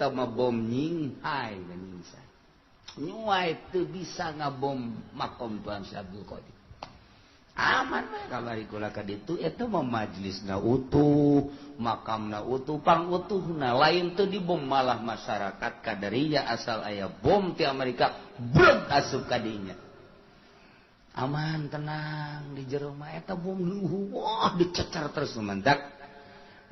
Tama bom nyinghai nyingsa. Nyuai teu bisa ngabom makom Tuhan Syekh Abdul Qadir. Aman mah kamari kula ka ditu eta mah majlisna utuh, makamna utuh, pangutuhna lain teu dibom malah masyarakat kadarinya asal aya bom ti Amerika breg asup ka dinya. Aman tenang di jero mah eta bom wah dicecer terus mendak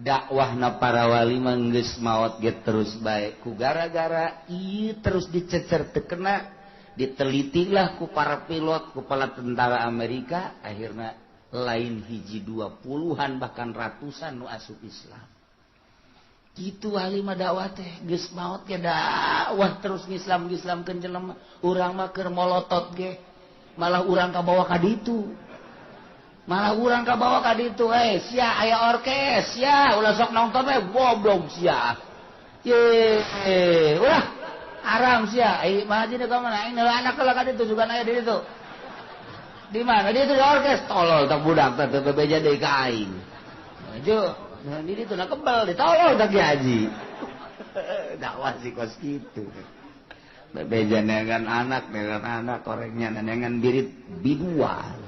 dakwahna para wali mah geus maot ge terus bae ku gara-gara ieu terus dicecer teu kena ditelitilah ku para pilot ku para tentara Amerika akhirna lain hiji dua puluhan bahkan ratusan nu asup Islam. Kitu wali mah dakwah teh geus maot ge dakwah terus ngislam-ngislamkeun jelema urang mah keur molotot ge malah urang kabawa ka ditu. Malah urang kabawa ka ditu sia aya orkes sia ulah sok nonton we goblok sia. Ye ulah haram sia ai mah haji ka mana aing anak lah ka ditu juga aya di ditu. Di mana di ditu orkes tolol tak budak teh teu bebeja deui ka aing. Maju di ditu na kebal ditolol tak haji. Dakwah sih kos kitu. Bebeja dengan anak orangnya dengan birit biduan.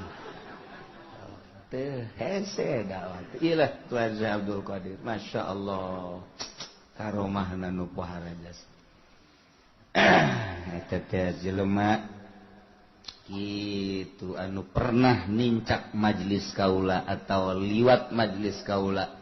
Teh hese dakwah. Iyalah Tuan Syekh Abdul Qadir. Masya Allah. Karomahna nu pohara jasa. Eta teh jelema kitu anu pernah nincak majelis kaula atau liwat majelis kaula.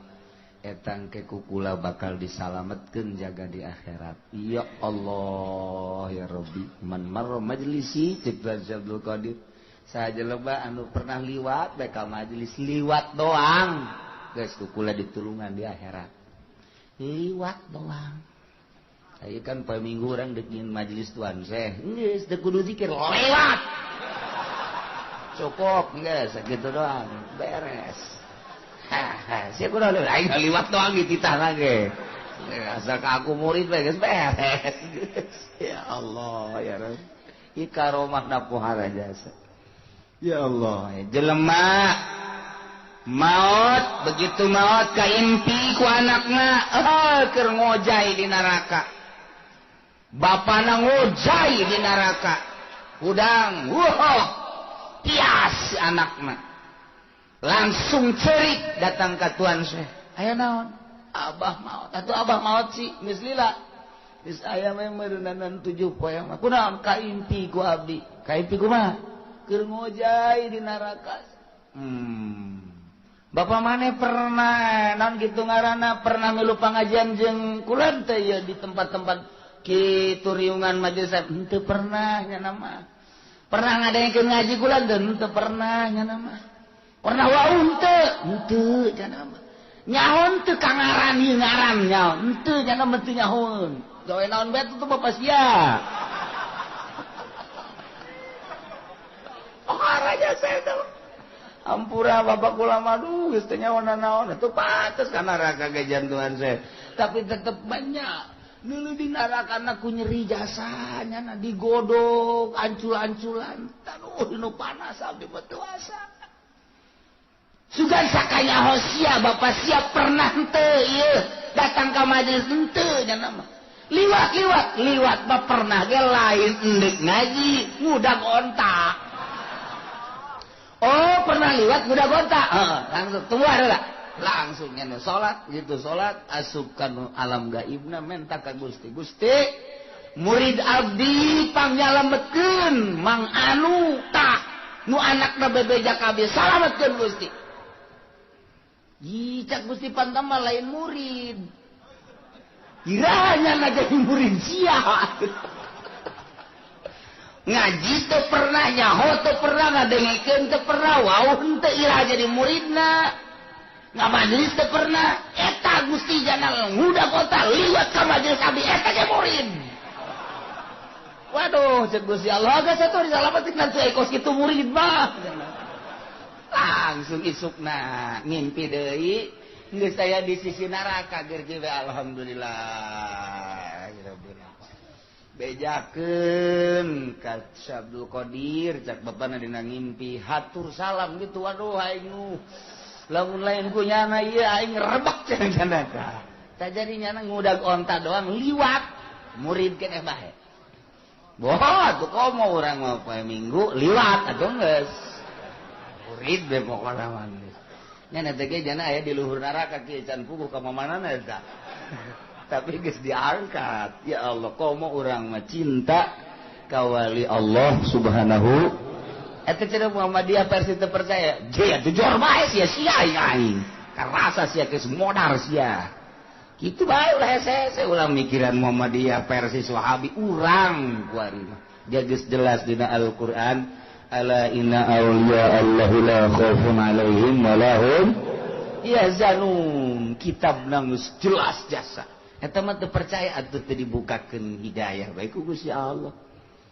Etang ke kukula bakal disalametkeun jaga di akhirat. Ya Allah ya Rabbi, man marra majlisi cek Tuan Syekh Abdul Qadir. Saha jelema anu pernah liwat bae ka majelis liwat doang geus kukula ditulungan di akhirat. Liwat doang. Aya kan poe Minggu urang deuk nyin majelis Tuan Syekh. Geus teu kudu zikir lewat. Cukup geus sakitu doang, beres. Haha, sia kudu aing liwat doang dititah lagi. Asal ka aku murid bae geus beres. Ya Allah ya Rabb. Ieu karomahna pohara jasa. Ya Allah, jelema maot begitu maot kaimpi ku anakna keur ngojay di neraka. Bapana ngojay di neraka. Hudang, wah, tias anakna. Langsung cerik datang ke Tuan Syekh. Aya naon? Abah maot. Atuh abah maot sih geus lila. Geus aya mah meureunanan 7 poe mah. Kunaon kaimpi ku abdi? Kaimpi kumaha? Keur ngojay di neraka. Bapak maneh pernah naon kitu ngaranna pernah milu pangajian jeung kula teh ieu di tempat-tempat kitu riungan majelis henteu pernah nya mah. Pernah ngadengkeun ngaji kula teh henteu pernah nya mah. Pernah wau henteu henteu nya mah. Nyaho henteu ka ngaran ieu ngaran nyaho henteu nya mah teu nyahoeun. Gawe naon bae tuh bapak sia. Raja saya tuh ampura bapak kula mah geus teu nyaho naon itu pantes ka neraka ge jantuhan saya. Tapi tetep banyak dulu di neraka ku nyeri jasanya na digodok ancul-anculan taruh nu panas sampai betuasa. Sugan sakaya hosia bapak sia pernah henteu ieu datang ka majelis henteu nya mah. Liwat-liwat liwat mah pernah ge lain endek ngaji ngudag onta. Oh pernah liwat ngudag onta. Langsung tunggu ada langsung nya salat gitu salat asupkan alam gaibna menta ka Gusti. Gusti murid abdi pangyalametkeun mang anu tah nu anakna bebeja kabeh salametkeun Gusti. Cak Gusti Pantama lain murid. Kiranya na jadi murid sia. Ngaji teu pernah nyaho teu pernah ngadengekeun teu pernah wau henteu ira jadi muridna. Ngamajelis teu pernah eta Gusti jana ngudag kota liwat ka majelis abdi eta ge murid. Waduh cek Gusti Allah geus atuh disalametkeun teu kos kitu murid mah. Langsung isukna ngimpi deui geus aya di sisi neraka geur we alhamdulillah. Bejakeun ka Abdul Qadir cak bapana dina ngimpi hatur salam gitu waduh aing nu lamun lain ku nyana ieu aing rebek cenah cenah tah. Tah jadi nyana ngudag onta doang liwat murid keneh bae. Boh tuh komo urang mah poe Minggu liwat atuh geus. Murid be pokona mah geus. Nya teh ge jana aya di luhur neraka kieu can puguh ka mamanana eta. Tapi geus diangkat. Ya Allah komo urang mah cinta ka wali Allah Subhanahu Eta cenah Muhammadiyah versi teu percaya. Je atuh jor bae sia sia aing. Karasa sia geus modar sia. Kitu bae ulah hese-hese ulah mikiran Muhammadiyah versi Wahabi urang kuari mah. Dia geus jelas dina Al-Qur'an, ala inna auliya Allahi la khaufun alaihim wa lahum yahzanun. Kitab geus jelas jasa. Eta mah teu percaya atuh teu dibukakeun hidayah bae ku Gusti Allah.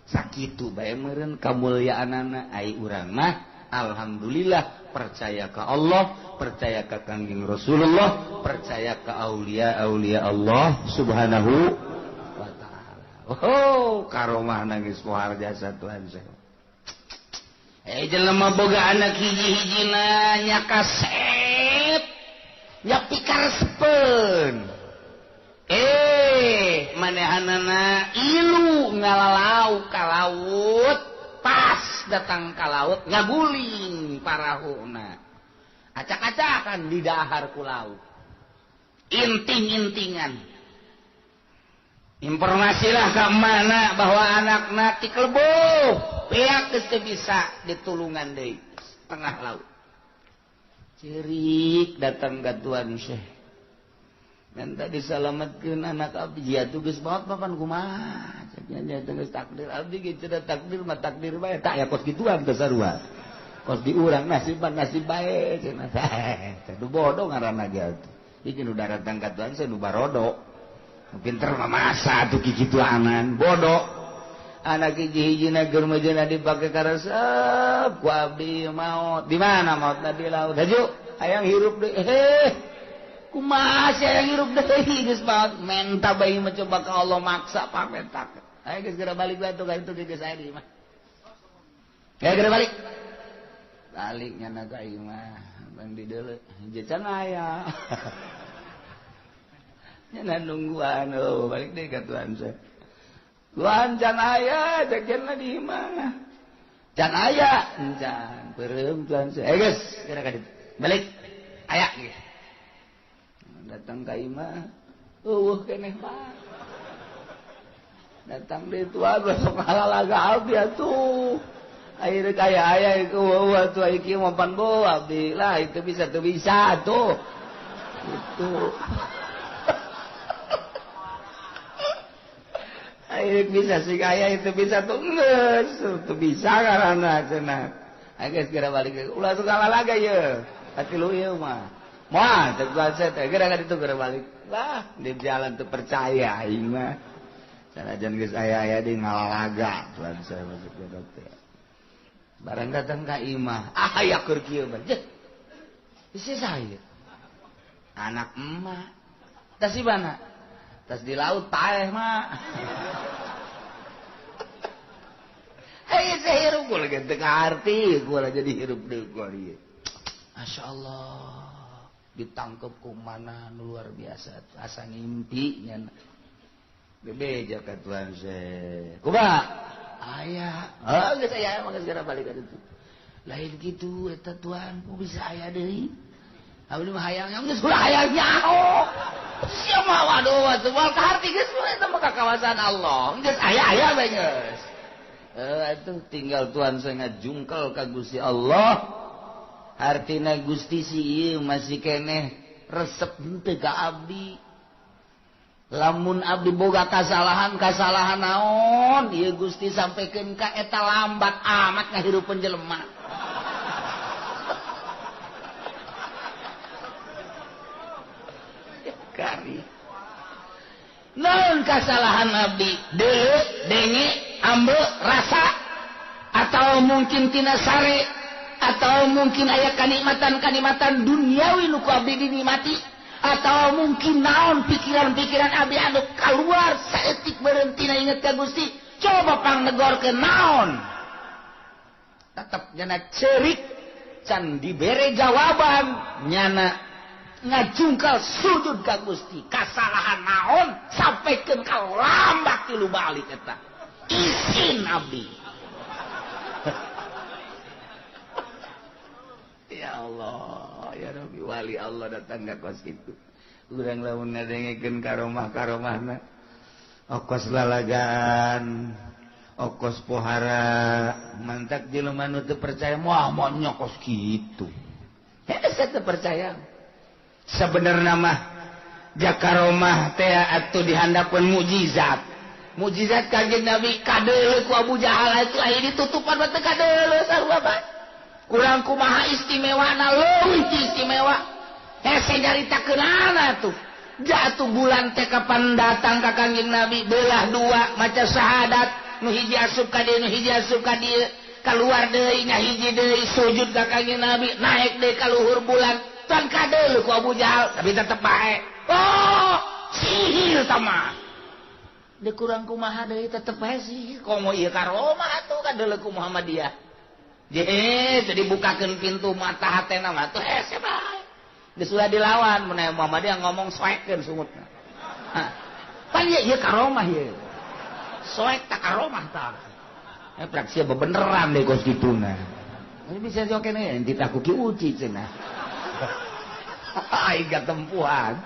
Sakitu bae meureun kamulyaanana ai urang mah alhamdulillah percaya ka Allah, percaya ka Kangjeng Rasulullah, percaya ka aulia-aulia Allah Subhanahu wa taala. Oh, karomah nangis pohar jasa Tuhan saya. Jelema boga anak hiji-hijina nya kasep, nya pikaresepeun. Manehanana ilu ngalalau ka laut, pas datang ka laut ngaguling parahuna. Acak-acakan di dahar ku laut. Inting-intingan. Informasilah ka mana bahwa anakna tikelbuh, pihak geus teu bisa ditulungan deui tengah laut. Cerik datang ka Tuan Syekh. Minta disalamatkeun anak abdi, ya tuh geus maot papan kumaha? Cenah nya teh geus takdir abdi ge cenah takdir mah takdir bae. Tak ya kos kituan teh sarua. Kos di urang nasib nasib bae cenah. Teh nu bodoh ngaranna ge atuh. Iki nu daratang ka Tuhan saya nu barodo. Pinter mah masa atuh kikituanan bodoh. Anak hiji-hijina keur meujeuhna dipake karesep ku abdi maot. Di mana maotna di laut? Haju hayang hirup deui. Heh. Kumaha sia yang hirup deui geus maot menta bae mencoba ka Allah maksa pamentak. Ayo geus geura balik bae tuh ka itu geus aya di imah. Ayo geura balik. Balik nyana ka imah, bang di deuleu hiji can aya. Nyana nungguan oh balik deui ka Tuhan saya. Tuhan can aya cek cenah di imah. Can aya, can peureum Tuhan saya. Ayo geus geura ka ditu. Balik. Aya geus. Datang ka imah eueuh keneh mah datang deui tua besok halalaga abdi atuh ayeuna kaya aya ieu eueuh atuh ieu kieu mapan bo abdi lah itu bisa teu bisa atuh gitu ayeuna bisa sih aya itu bisa tuh geus teu bisa karana cenah ayo geus geura balik ulah suka lalaga ieu atilu ieu mah. Wah, terkuasa teh geura ka ditu geura balik. Lah, di jalan teu percaya aing mah. Sanajan geus aya-aya di ngalalaga tuan saya masuk ke dokter. Barang datang ka imah, ah aya keur kieu mah. Jeh. Isi saya. Anak emak. Tas di mana? Tas di laut paeh mah. Hei, saya hirup gua lagi teu kaarti, gua lah jadi hirup deui gua ieu. Masyaallah. Ditangkep ku mana luar biasa asa ngimpi nya bebeja ka Tuhan se kumaha aya heuh geus aya mah geus geura balik ka ditu lain kitu eta Tuhan ku bisa aya deui abdi mah hayang geus ulah hayang nyaho sia mah waduh atuh moal kaharti geus eta mah ka kawasan Allah geus aya aya bae geus atuh tinggal Tuhan saya ngajungkel ka Gusti Allah. Artina Gusti si ieu masih keneh resep henteu ka abdi. Lamun abdi boga kasalahan naon ieu Gusti sampaikan ka eta lambat amat ngahirupeun jelema. Kari. Naon kasalahan abdi? Deuleu, denge, ambe, rasa atau mungkin tina sare atau mungkin aya kanikmatan-kanikmatan duniawi nu ku abdi dinikmati atau mungkin naon pikiran-pikiran abdi anu keluar saeutik berhenti na inget ka Gusti coba pangnegorkeun naon tetep nyana cerik can dibere jawaban nyana ngajungkal sujud ka Gusti kasalahan naon sampaikan ka lambat tilu balik eta isin abdi. Ya Allah, ya Rabbi, wali Allah datang ka kos itu. Urang lamun ngadengekeun karomah-karomahna. Okos lalagan. Okos pohara mantak jelema nu teu percaya moal moal nyokos kitu. Hese teu percaya. Sebenarnya mah jakaromah teh atuh dihandapeun mukjizat. Mukjizat Kanjeng Nabi kadeuleu ku Abu Jahal itu aya ditutupan mah teu kadeuleu sarua bae. Kurang kumaha istimewana leuwih istimewa. Hese nyaritakeunana tuh. Jatuh bulan teh kapan datang ka Kanjeng Nabi belah dua maca syahadat. Nu hiji asup ka dieu, nu hiji asup ka dieu, keluar deui nya hiji deui sujud ka Kanjeng Nabi, naik deui ka luhur bulan. Tuan kadeuleu ku Abu Jahal, tapi tetep bae. Oh, sihir tama. Deui kurang kumaha deui tetep bae sihir. Komo ieu karomah atuh kadeuleu ku Muhammadiyah. Je, teu dibukakeun pintu mata hatena mah tuh hese bae. Geus ulah dilawan mun Muhammadiyah ngomong soekeun sungutna. Hah. Pan ieu karomah ieu. Soek tak karomah tak. Praksi bebeneran deh kos gituna. Ini bisa joken nih, kita kuki uci cenah. Aing tempuhan.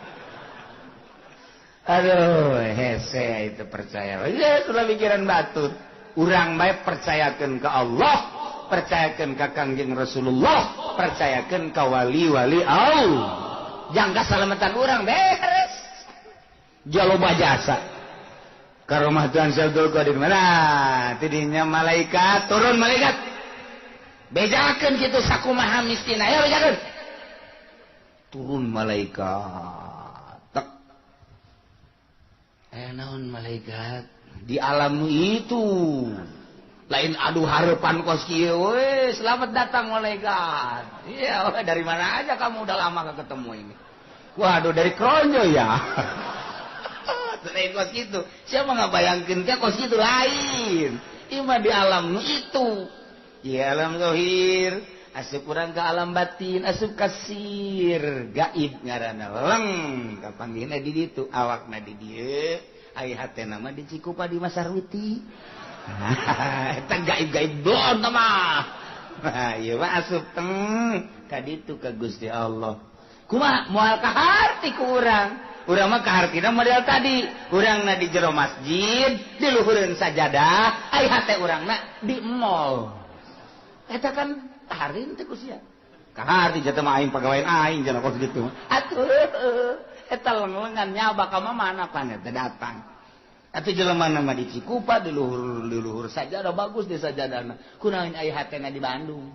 Aduh, hese itu percaya. Ya, sudah pikiran batur. Urang bae percayakeun ke Allah, percayakeun ka Kangjeng Rasulullah, percayakeun ka wali-wali Allah. Jangka salamatan urang beres. Jaloba jasa. Karomah Tuhan Abdul Qadir mana? Tidinya malaikat turun malaikat. Bejakeun kitu sakumaha mistina. Ayo bejakeun. Turun malaikat. Tek. Naon malaikat di alam itu. Lain aduh harapan kos kieu we, selamat datang malaikat. Iya, dari mana aja kamu udah lama gak ketemu ini. Waduh, dari Kronjo ya. Lain kos gitu, siapa nggak bayangkan dia kos gitu lain. Ima di alam itu, ya alam zohir, asup kurang ke alam batin, asup kasir, gaib ngarana leng, kapanggihna di ditu, awakna di dieu, ai hatena mah di Cikupa di Masarwiti. Eta gaib-gaib doon mah. Nah, ieu mah asup teng ka ditu ka Gusti Allah. Kumaha moal kaharti ku urang. Urang mah kahartina model tadi, urangna di jero masjid, di luhureun sajadah, ai hate urangna di mall. Eta kan kaharti teh ku sia. Kaharti jatuh mah aing pagawean aing cenah kos kitu. Atuh eta leng-lengan nyaba ka mana pan eta datang. Atuh jelema mah di Cikupa di luhur sajadah bagus di sajadahna. Kunaon ai hatena di Bandung.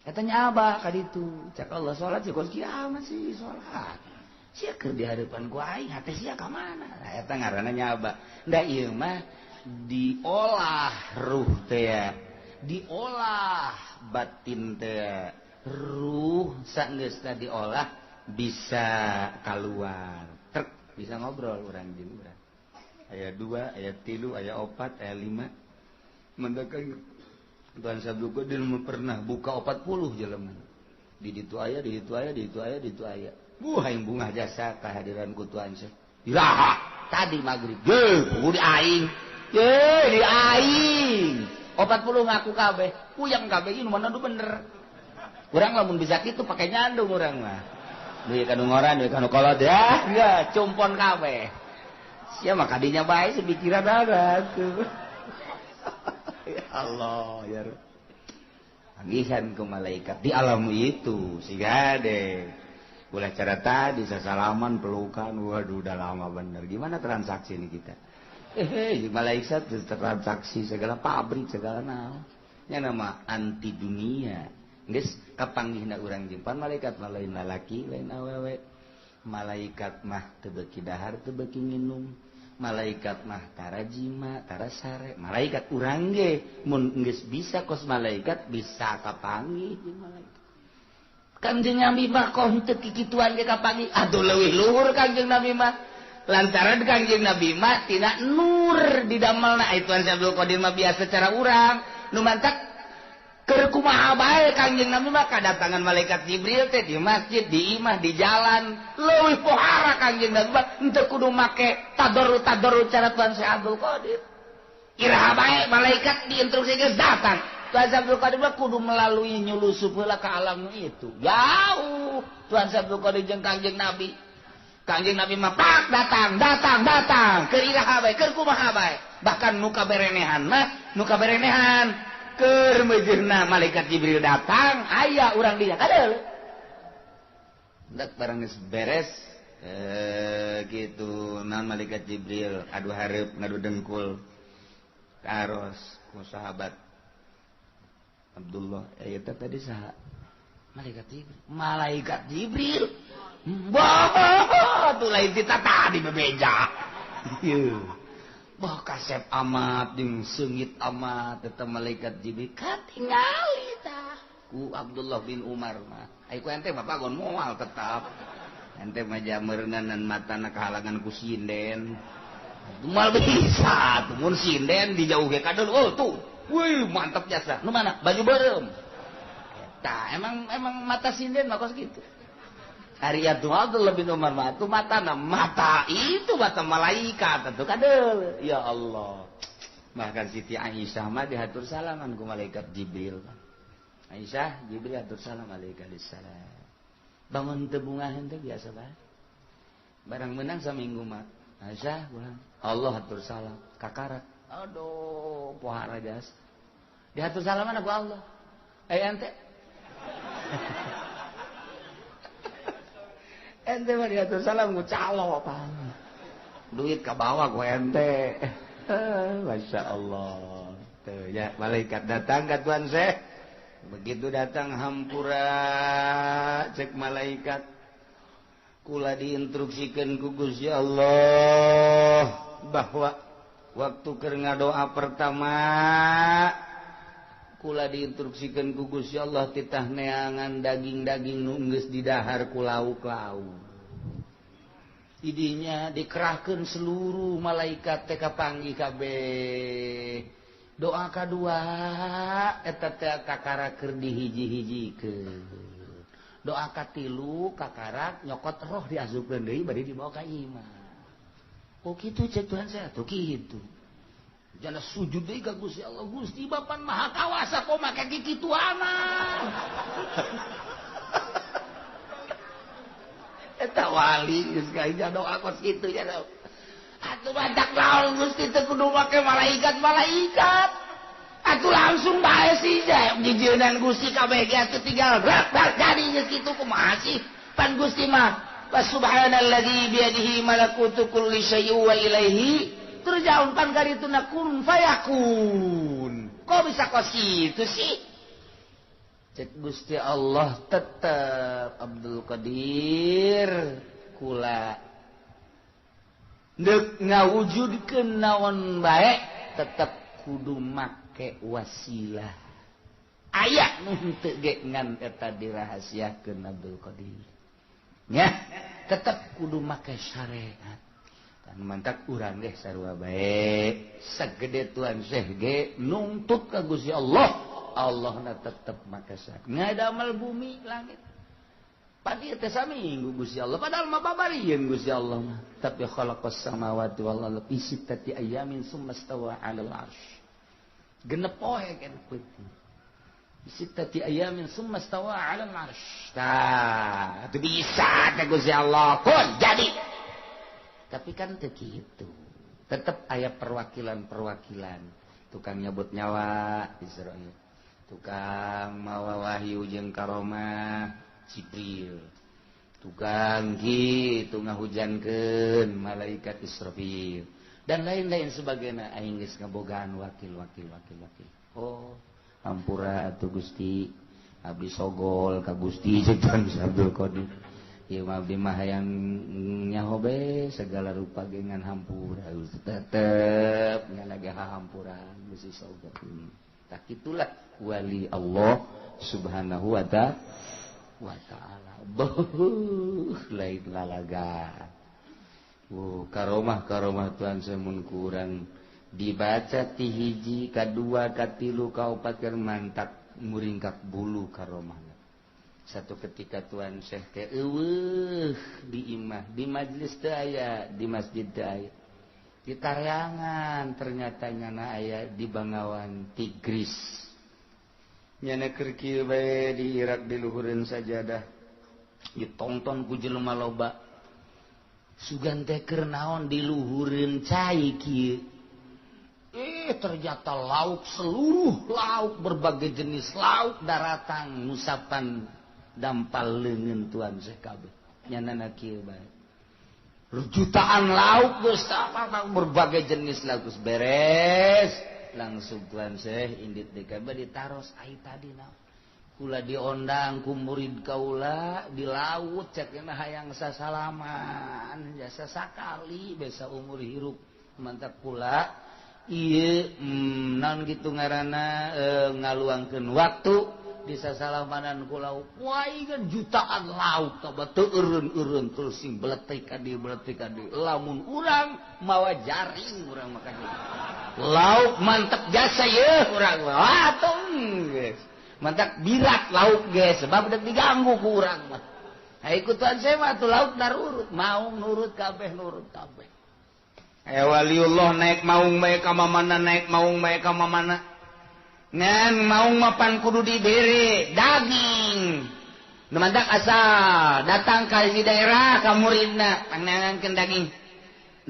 Eta nyaba ka ditu. Cak Allah salat sih kos kiamat sih salat. Sia keur di hadapan ku aing hate sia ka mana? Nah, eta ngaranna nyaba. Da ieu mah diolah ruh teh, diolah batin teh. Ruh saenggeusna diolah bisa keluar. Trek bisa ngobrol urang jeung urang. Aya 2, aya 3, aya 4, aya 5. Mendakan Tuhan Sabdu Qadir pernah buka 40 jelema. Di ditu aya, di ditu aya, di ditu aya, di ditu aya. Buah yang bunga jasa kehadiran ku Tuhan Syekh. Iraha tadi maghrib. Ye, di aing. Ye, di aing. 40 ngaku kabeh. Puyeng kabeh ieu mana bener. Urang lamun bisa kitu pake nyandung urang mah. Duit kanu ngoran, duit kanu kolot ya. Enggak, cumpon kabeh. Sia mah kadinya bae sepikiran ada tuh. Ya Allah, ya Rabb. Panggihan ke malaikat di alam itu siga deh. Ulah cara tadi sasalaman pelukan, waduh udah lama bener. Gimana transaksi ini kita? Malaikat transaksi segala pabrik segala naon. Nya nama anti dunia. Geus kapanggihna urang jempan malaikat mah lain lalaki, lain awewe. Malaikat mah teu beuki dahar, teu beuki nginum. Malaikat mah tara jima, tara sare. Malaikat urang ge mun geus bisa kos malaikat bisa kapanggih jeung malaikat. Kangjeng Nabi mah kok henteu kikituan ge kapanggih. Aduh leuwih luhur Kangjeng Nabi mah. Lantaran Kangjeng Nabi mah tina nur didamelna. Ai Tuhan Abdul Qadir mah biasa cara urang. Nu mantak keur kumaha bae Kangjeng Nabi mah kadatangan malaikat Jibril teh di masjid, di imah, di jalan. Leuwih pohara Kangjeng Nabi mah henteu kudu make tadarru-tadarru cara Tuhan Syekh Abdul Qadir. Iraha bae malaikat diinstruksikeun datang. Tuhan Abdul Qadir mah kudu melalui nyulusup heula ka alam itu. Jauh Tuhan Abdul Qadir jeung Kangjeng Nabi. Kangjeng Nabi mah pak datang, datang, datang. Keur iraha bae, keur kumaha bae. Bahkan nu kaberenehan mah, nu kaberenehan keur meujeuhna malaikat Jibril datang, aya urang dia kadeul. Ndak barang geus beres gitu naon malaikat Jibril adu hareup ngadu dengkul karos ku sahabat Abdullah eta tadi saha? Malaikat Jibril. Malaikat Jibril. Bah, tuh lain tita tadi bebeja. Bah kasep amat jeung seungit amat eta malaikat Jibril katingali tah ku Abdullah bin Umar mah. Ai ku ente mah pagon moal tetap. Ente mah jameureunnan matana kahalangan ku sinden. Moal bisa tuh mun sinden dijauh ge kadon. Oh tuh. Wih, mantap jasa. Nu mana? Baju beureum. Tah, emang mata sinden mah kos kitu. Hari itu Abdullah bin Umar mah tuh matana mata itu mata malaikat tuh kadeul. Ya Allah. Bahkan Siti Aisyah mah dihatur salaman ku malaikat Jibril. Aisyah, Jibril hatur salam alaihi salam. Bangun teu bungaheun teh biasa bae. Barang menang saminggu mah. Aisyah pulang. Allah hatur salam kakarak. Aduh, pohara jas. Dihatur salaman ku Allah. Eh ente. Ente mah diatur salam ku calo apa. Duit ka bawah ku ente. Masya Allah. Tuh ya, malaikat datang ka Tuan Syekh. Begitu datang hampura cek malaikat. Kula diinstruksikeun ku Gusti Allah bahwa waktu keur ngadoa pertama kula diinstruksikeun ku Gusti Allah titah neangan daging-daging nu geus didahar ku lauk-lauk. Idinya dikerahkeun seluruh malaikat teh kapanggih kabeh. Doa kadua eta teh kakara keur dihiji-hijikeun. Doa katilu kakarak nyokot roh diasupkeun deui bari dibawa ka imah. Oh kitu cek Tuhan saya tuh kitu. Jana sujud deui ka Gusti Allah, Gusti Bapan Maha Kawasa kok make kikituanan. Eta wali geus ka doa kos kitu ya. Atuh badak naon Gusti teu kudu make malaikat-malaikat. Atuh langsung bae sih jijeunan Gusti kabeh ge atuh tinggal rak jadi geus kitu kumaha sih? Pan Gusti mah subhanalladzi biyadihi malakutu kulli syai'in wa ilaihi turja'un, pan karituna kun fayakun. Kok bisa kos kitu sih? Cek Gusti Allah tetep Abdul Qadir kula deuk ngawujudkeun naon bae tetep kudu make wasilah. Aya nu henteu ge ngan eta dirahasiakeun Abdul Qadir. Nya tetep kudu make syariat. Dan mantak urang ge sarua bae sagede Tuan Syekh ge nungtut ka Gusti Allah. Allah na tetep make syariat. Ngadamel bumi langit. Padi teh saminggu Gusti Allah, padahal mah babarieun Gusti Allah mah. Tapi khalaqas samawati wal arda fi sittati ayamin summa stawa 'alal 'arsy. Genep poe kan peuting. Sittati ayamin summa stawa 'alal 'arsy. Tah, itu bisa teh Gusti Allah kun jadi. Tapi kan teu kitu. Tetep aya perwakilan-perwakilan. Tukang nyabut nyawa Israil. Tukang mawa wahyu jeung karomah Jibril, tukang gitu ngahujankeun malaikat Israfil dan lain-lain sebagainya. Aing geus ngabogaan wakil. Oh, hampura atuh Gusti, abdi sogol ka Gusti jeung Abdul Qadir. Ieu mah abdi mah hayang nyaho be segala rupa ge ngan hampura tetep ngan lagi hahampuran Gusti sogol. Tah kitulah wali Allah Subhanahu wa ta'ala. Beuh, lain lalaga. Karomah Tuhan semun kurang dibaca ti hiji kadua katilu kaopat keur mantak muringkak bulu karomah. Satu ketika Tuhan Syekh teh eueuh di imah, di majelis teu aya, di masjid teu aya. Di Taryangan ternyata nyana aya di Bangawan Tigris. Nyana keur kieu bae di Irak di luhureun sajadah. Ditonton ku jelema loba. Sugan teh keur naon di luhureun cai kieu. Ternyata lauk seluruh lauk berbagai jenis lauk daratang ngusapan dampal leungeun Tuan Syekh kabeh. Nyanana kieu bae. Jutaan lauk geus berbagai jenis lauk geus beres. Langsung Tuan Syekh indit deui kabeh ditaros ai tadi naon. Kula diondang ku murid kaula di laut cek hayang sasalaman jasa sakali besa umur hirup mantap kula ieu naon kitu ngaranna ngaluangkeun waktu di sasalamanan ku lauk wah kan jutaan lauk tah teu eureun-eureun terus sing beletik ka dieu beletik ka dieu lamun urang mawa jaring urang mah lauk mantep jasa yeuh urang mah atuh geus mantak birat lauk ge sebab udah diganggu ku urang mah. Hai ku Tuan saya mah tuh lauk narurut maung nurut kabeh nurut kabeh. Aya waliullah naik maung bae ka mamana naik maung bae ka mamana. Ngan maung mah pan kudu dibere daging. Nu mantak asal datang ka di daerah ka muridna pangneangankeun daging.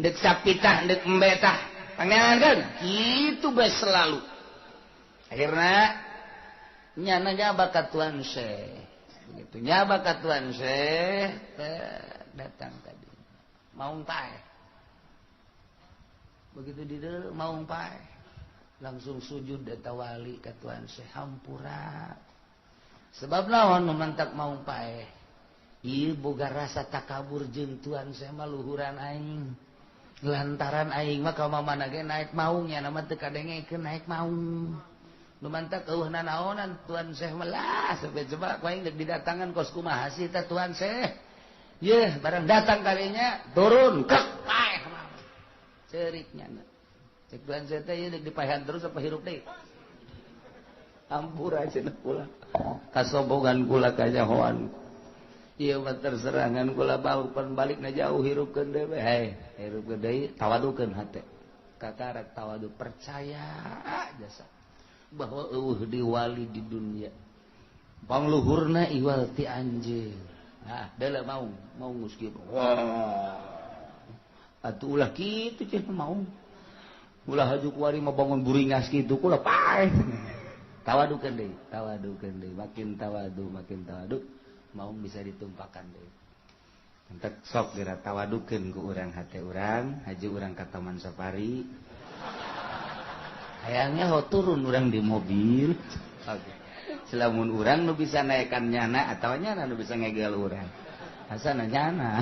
Deuk sapitah deuk embe tah pangneangankeun kitu bae selalu. Akhirna nyana nyaba ka Tuan Syekh. Begitu nyaba ka Tuan Syekh datang tadi maung paeh. Begitu di maung paeh langsung sujud eta wali ka Tuan Syekh hampura. Sebab naon memantak maung paeh? Ieu boga rasa takabur jeung Tuan Syekh mah luhuran aing. Lantaran aing mah ka mamana ge naik maung nya mah teu kadengekeun naik maung. Lumantak eueuh nanaonan Tuan Syekh melah sampai coba ku aing deuk didatangan kos kumaha sih teh Tuan Syekh. Yeuh barang datang kalinya turun kek paeh ceurik nyana. Cek Tuan Syekh teh ieu deuk dipaehan terus apa hirup deui. Ampura cenah kula. Kasombongan kula kanyahoan. Ieu mah terserangan kula bau pan balikna jauh hirupkeun deui we. Hei, hirupkeun deui tawadukeun hate. Kakarak tawadu percaya jasa bahwa eueuh di wali di dunia pangluhurna iwal ti anjeun. Nah, deuleu maung, maung geus kieu. Wah. Atuh ulah kitu cenah maung. Ulah haju kuari mah bangun buringas kitu kula paeh. Tawadukeun deui, tawadukeun deui, makin tawadu, maung bisa ditumpakan deui. Entek sok geura tawadukeun ku urang hate urang, haji urang ka Taman Safari. Hayangnya ho turun urang di mobil. Oke. Selamun urang nu bisa naekan nyana atau nyana nu bisa ngegel urang. Asana nyana.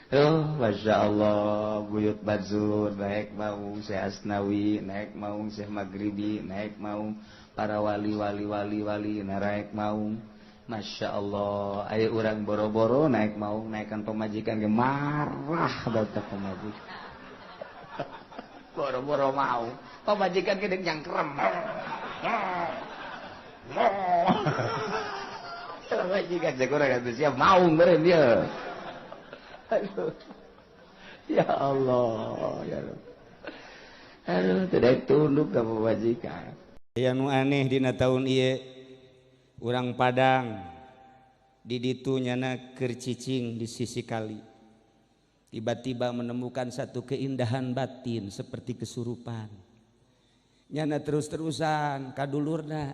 Oh, Masya Allah, Buyut Bazur naik maung Syekh Asnawi, naik maung Syekh Maghribi, naik maung para wali-wali wali-wali naik maung. Masya Allah, ayo urang boro-boro naik maung naikkan pemajikan ge marah batak pemajikan. Boro-boro mau pemajikan gede nyangkrem. Pemajikan kurang atuh siap maung beureun dia. Aduh. Ya Allah, ya Rabb. Aduh, tidak tunduk ka pemajikan. Aya nu aneh dina taun ieu urang Padang di ditu nyana keur cicing di sisi kali. Tiba-tiba menemukan satu keindahan batin seperti kesurupan. Nyana terus-terusan kadulurna,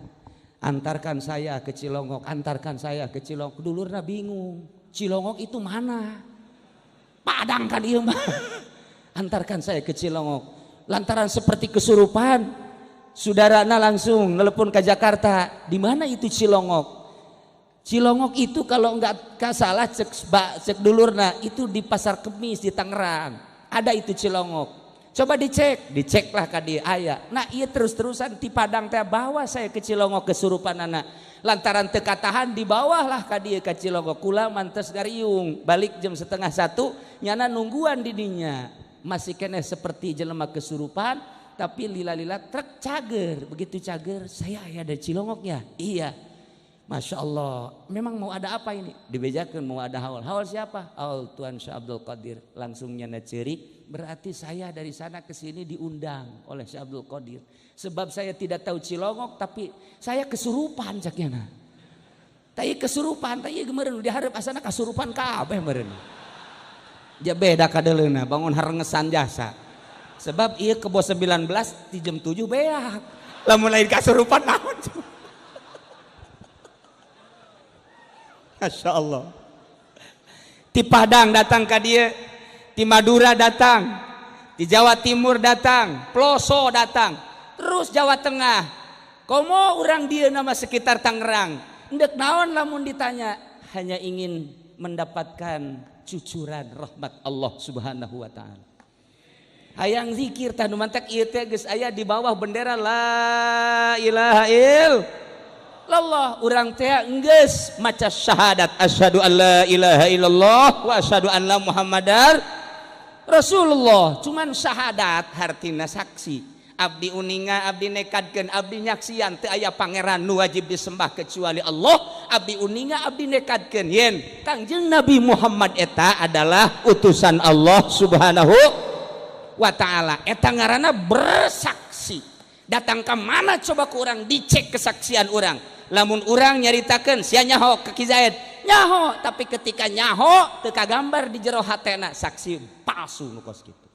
antarkan saya ke Cilongok, antarkan saya ke Cilongok. Dulurna bingung, Cilongok itu mana? Padang kan ieu mah. Antarkan saya ke Cilongok. Lantaran seperti kesurupan, saudarana langsung nelpon ke Jakarta. Di mana itu Cilongok? Cilongok itu kalau nggak salah cek dulurna itu di Pasar Kemis di Tangerang. Ada itu Cilongok. Coba dicek, diceklah ka dieu aya. Nah, ieu terus-terusan di Padang teh bawa saya ke Cilongok kesurupan anak. Lantaran teu katahan dibawahlah ka dieu ka Cilongok. Kula mantes gariung, balik jam 12:30 nyana nungguan di dinya. Masih keneh seperti jelema kesurupan, tapi lila-lila truk cager. Begitu cager, saya aya dari Cilongoknya. Iya. Masya Allah, memang mau ada apa ini? Dibejakan mau ada haul. Haul siapa? Haul Tuan Syekh Abdul Qadir. Langsung nyana ceri, berarti saya dari sana ke sini diundang oleh Syekh Abdul Qadir. Sebab saya tidak tahu Cilongok, tapi saya kesurupan cak nyana. Tapi kesurupan, tapi meureun dihareup asana kasurupan kabeh meureun. Dia beda kadeleuna, bangun harengesan jasa. Sebab ieu kebo 19 di jam 7 beak. Lamun lain kasurupan naon. Masya Allah. Di Padang datang ka dieu, di Madura datang, di Jawa Timur datang, Ploso datang, terus Jawa Tengah. Komo urang dieu nama sekitar Tangerang. Endek naon lamun ditanya, hanya ingin mendapatkan cucuran rahmat Allah Subhanahu wa taala. Hayang zikir tah nu mantak ieu teh geus aya di bawah bendera la ilaha illallah. Urang teh geus maca syahadat asyhadu an la ilaha illallah wa asyhadu anna Muhammadar Rasulullah. Cuman syahadat hartina saksi. Abdi uninga, abdi nekadkeun, abdi nyaksian teu aya pangeran nu wajib disembah kecuali Allah. Abdi uninga, abdi nekadkeun yen Kangjeng Nabi Muhammad eta adalah utusan Allah Subhanahu wa taala. Eta ngaranna bersaksi. Datang ke mana coba ku urang dicek kesaksian urang. Lamun urang nyaritakeun sia nyaho ka Ki Zaid, nyaho, tapi ketika nyaho teu kagambar di jero hatena saksi palsu nu kos kitu.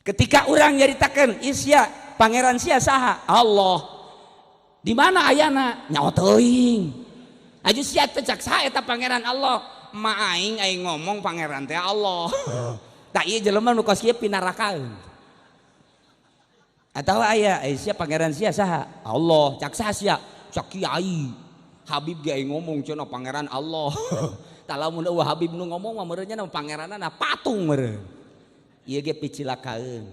Ketika orang nyaritakeun isya pangeran sia saha? Allah. Di mana ayana? Nyaho teuing. Aju sia teh cak saha eta pangeran Allah? Ma aing aing ngomong pangeran teh Allah. Tah ieu jelema nu kos kieu pinarakaeun. Atawa aya sia pangeran sia saha? Allah. Cak saha sia? Cak kiai. Habib ge aing ngomong cenah pangeran Allah. Tah lamun eueuh Habib nu ngomong mah meureun nya pangeranna patung meureun. Ieu ge picilakaeun.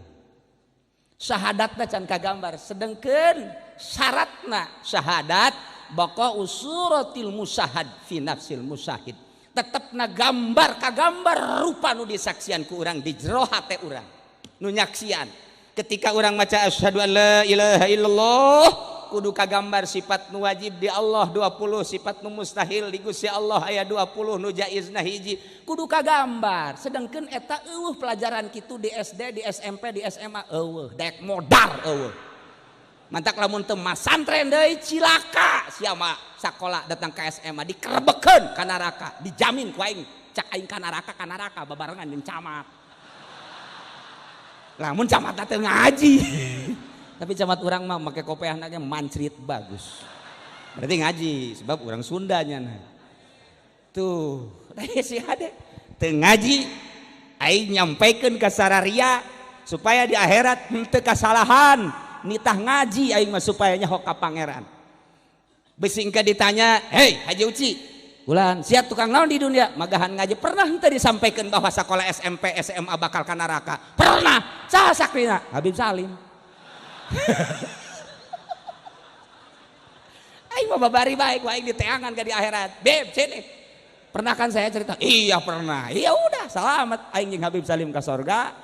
Syahadatna can kagambar, sedengkeun syaratna syahadat baqa usuratil musahad fi nafsil musahid. Tetepna gambar kagambar rupa nu disaksian ku urang di jero hate urang nu nyaksian. Ketika urang maca asyhadu an la ilaha illallah kudu kagambar sifat nu wajib di Allah 20, sifat nu mustahil di Gusti Allah aya 20, nu jaizna hiji, kudu kagambar. Sedengkeun eta eueuh pelajaran kitu di SD, di SMP, di SMA eueuh, daek modar eueuh. Mantak lamun teu masantren deui cilaka sia mah sakola datang ka SMA dikerebekeun ka neraka, dijamin ku aing cak aing ka neraka babarengan jeung camat. Lamun camat teh ngaji. Tapi camat urang mah make kopeahna ge mancrit bagus. Berarti ngaji sebab urang Sundanya nah. Tuh, si ade teu ngaji aing nyampaikeun ka sararia supaya di akhirat henteu kasalahan. Nitah ngaji aing mah supaya nyaho ka pangeran. Bisi engke ditanya, "Hei Haji Uci, bulan siap tukang naon di dunia?" Magahan ngaji. Pernah henteu disampaikan bahwa sekolah SMP, SMA bakal ka neraka? Pernah. Saha sakrina? Habib Salim. Aing mah babari baik, aing diteangan ke di akhirat. Beb, sini. Pernah kan saya cerita? Iya pernah. Iya udah, selamat aing jeung Habib Salim ke sorga.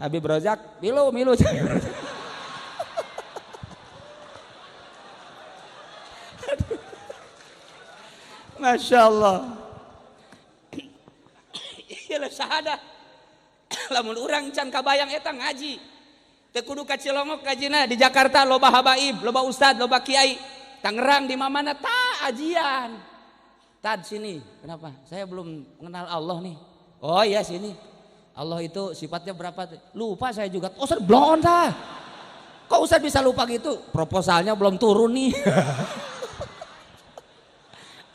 Habib Rozak milu milu. Masya Allah. Iyalah syahadah. Lamun urang can kabayang eta ngaji. Teu kudu ka Cilongok ngajina, di Jakarta loba habaib, loba ustad, loba kiai. Tangerang di mana-mana ta ajian. Tad sini, kenapa? Saya belum mengenal Allah nih. Oh iya sini. Allah itu sifatnya berapa? Lupa saya juga. Oh, Ustaz blon tah. Kok Ustaz bisa lupa gitu? Proposalnya belum turun nih.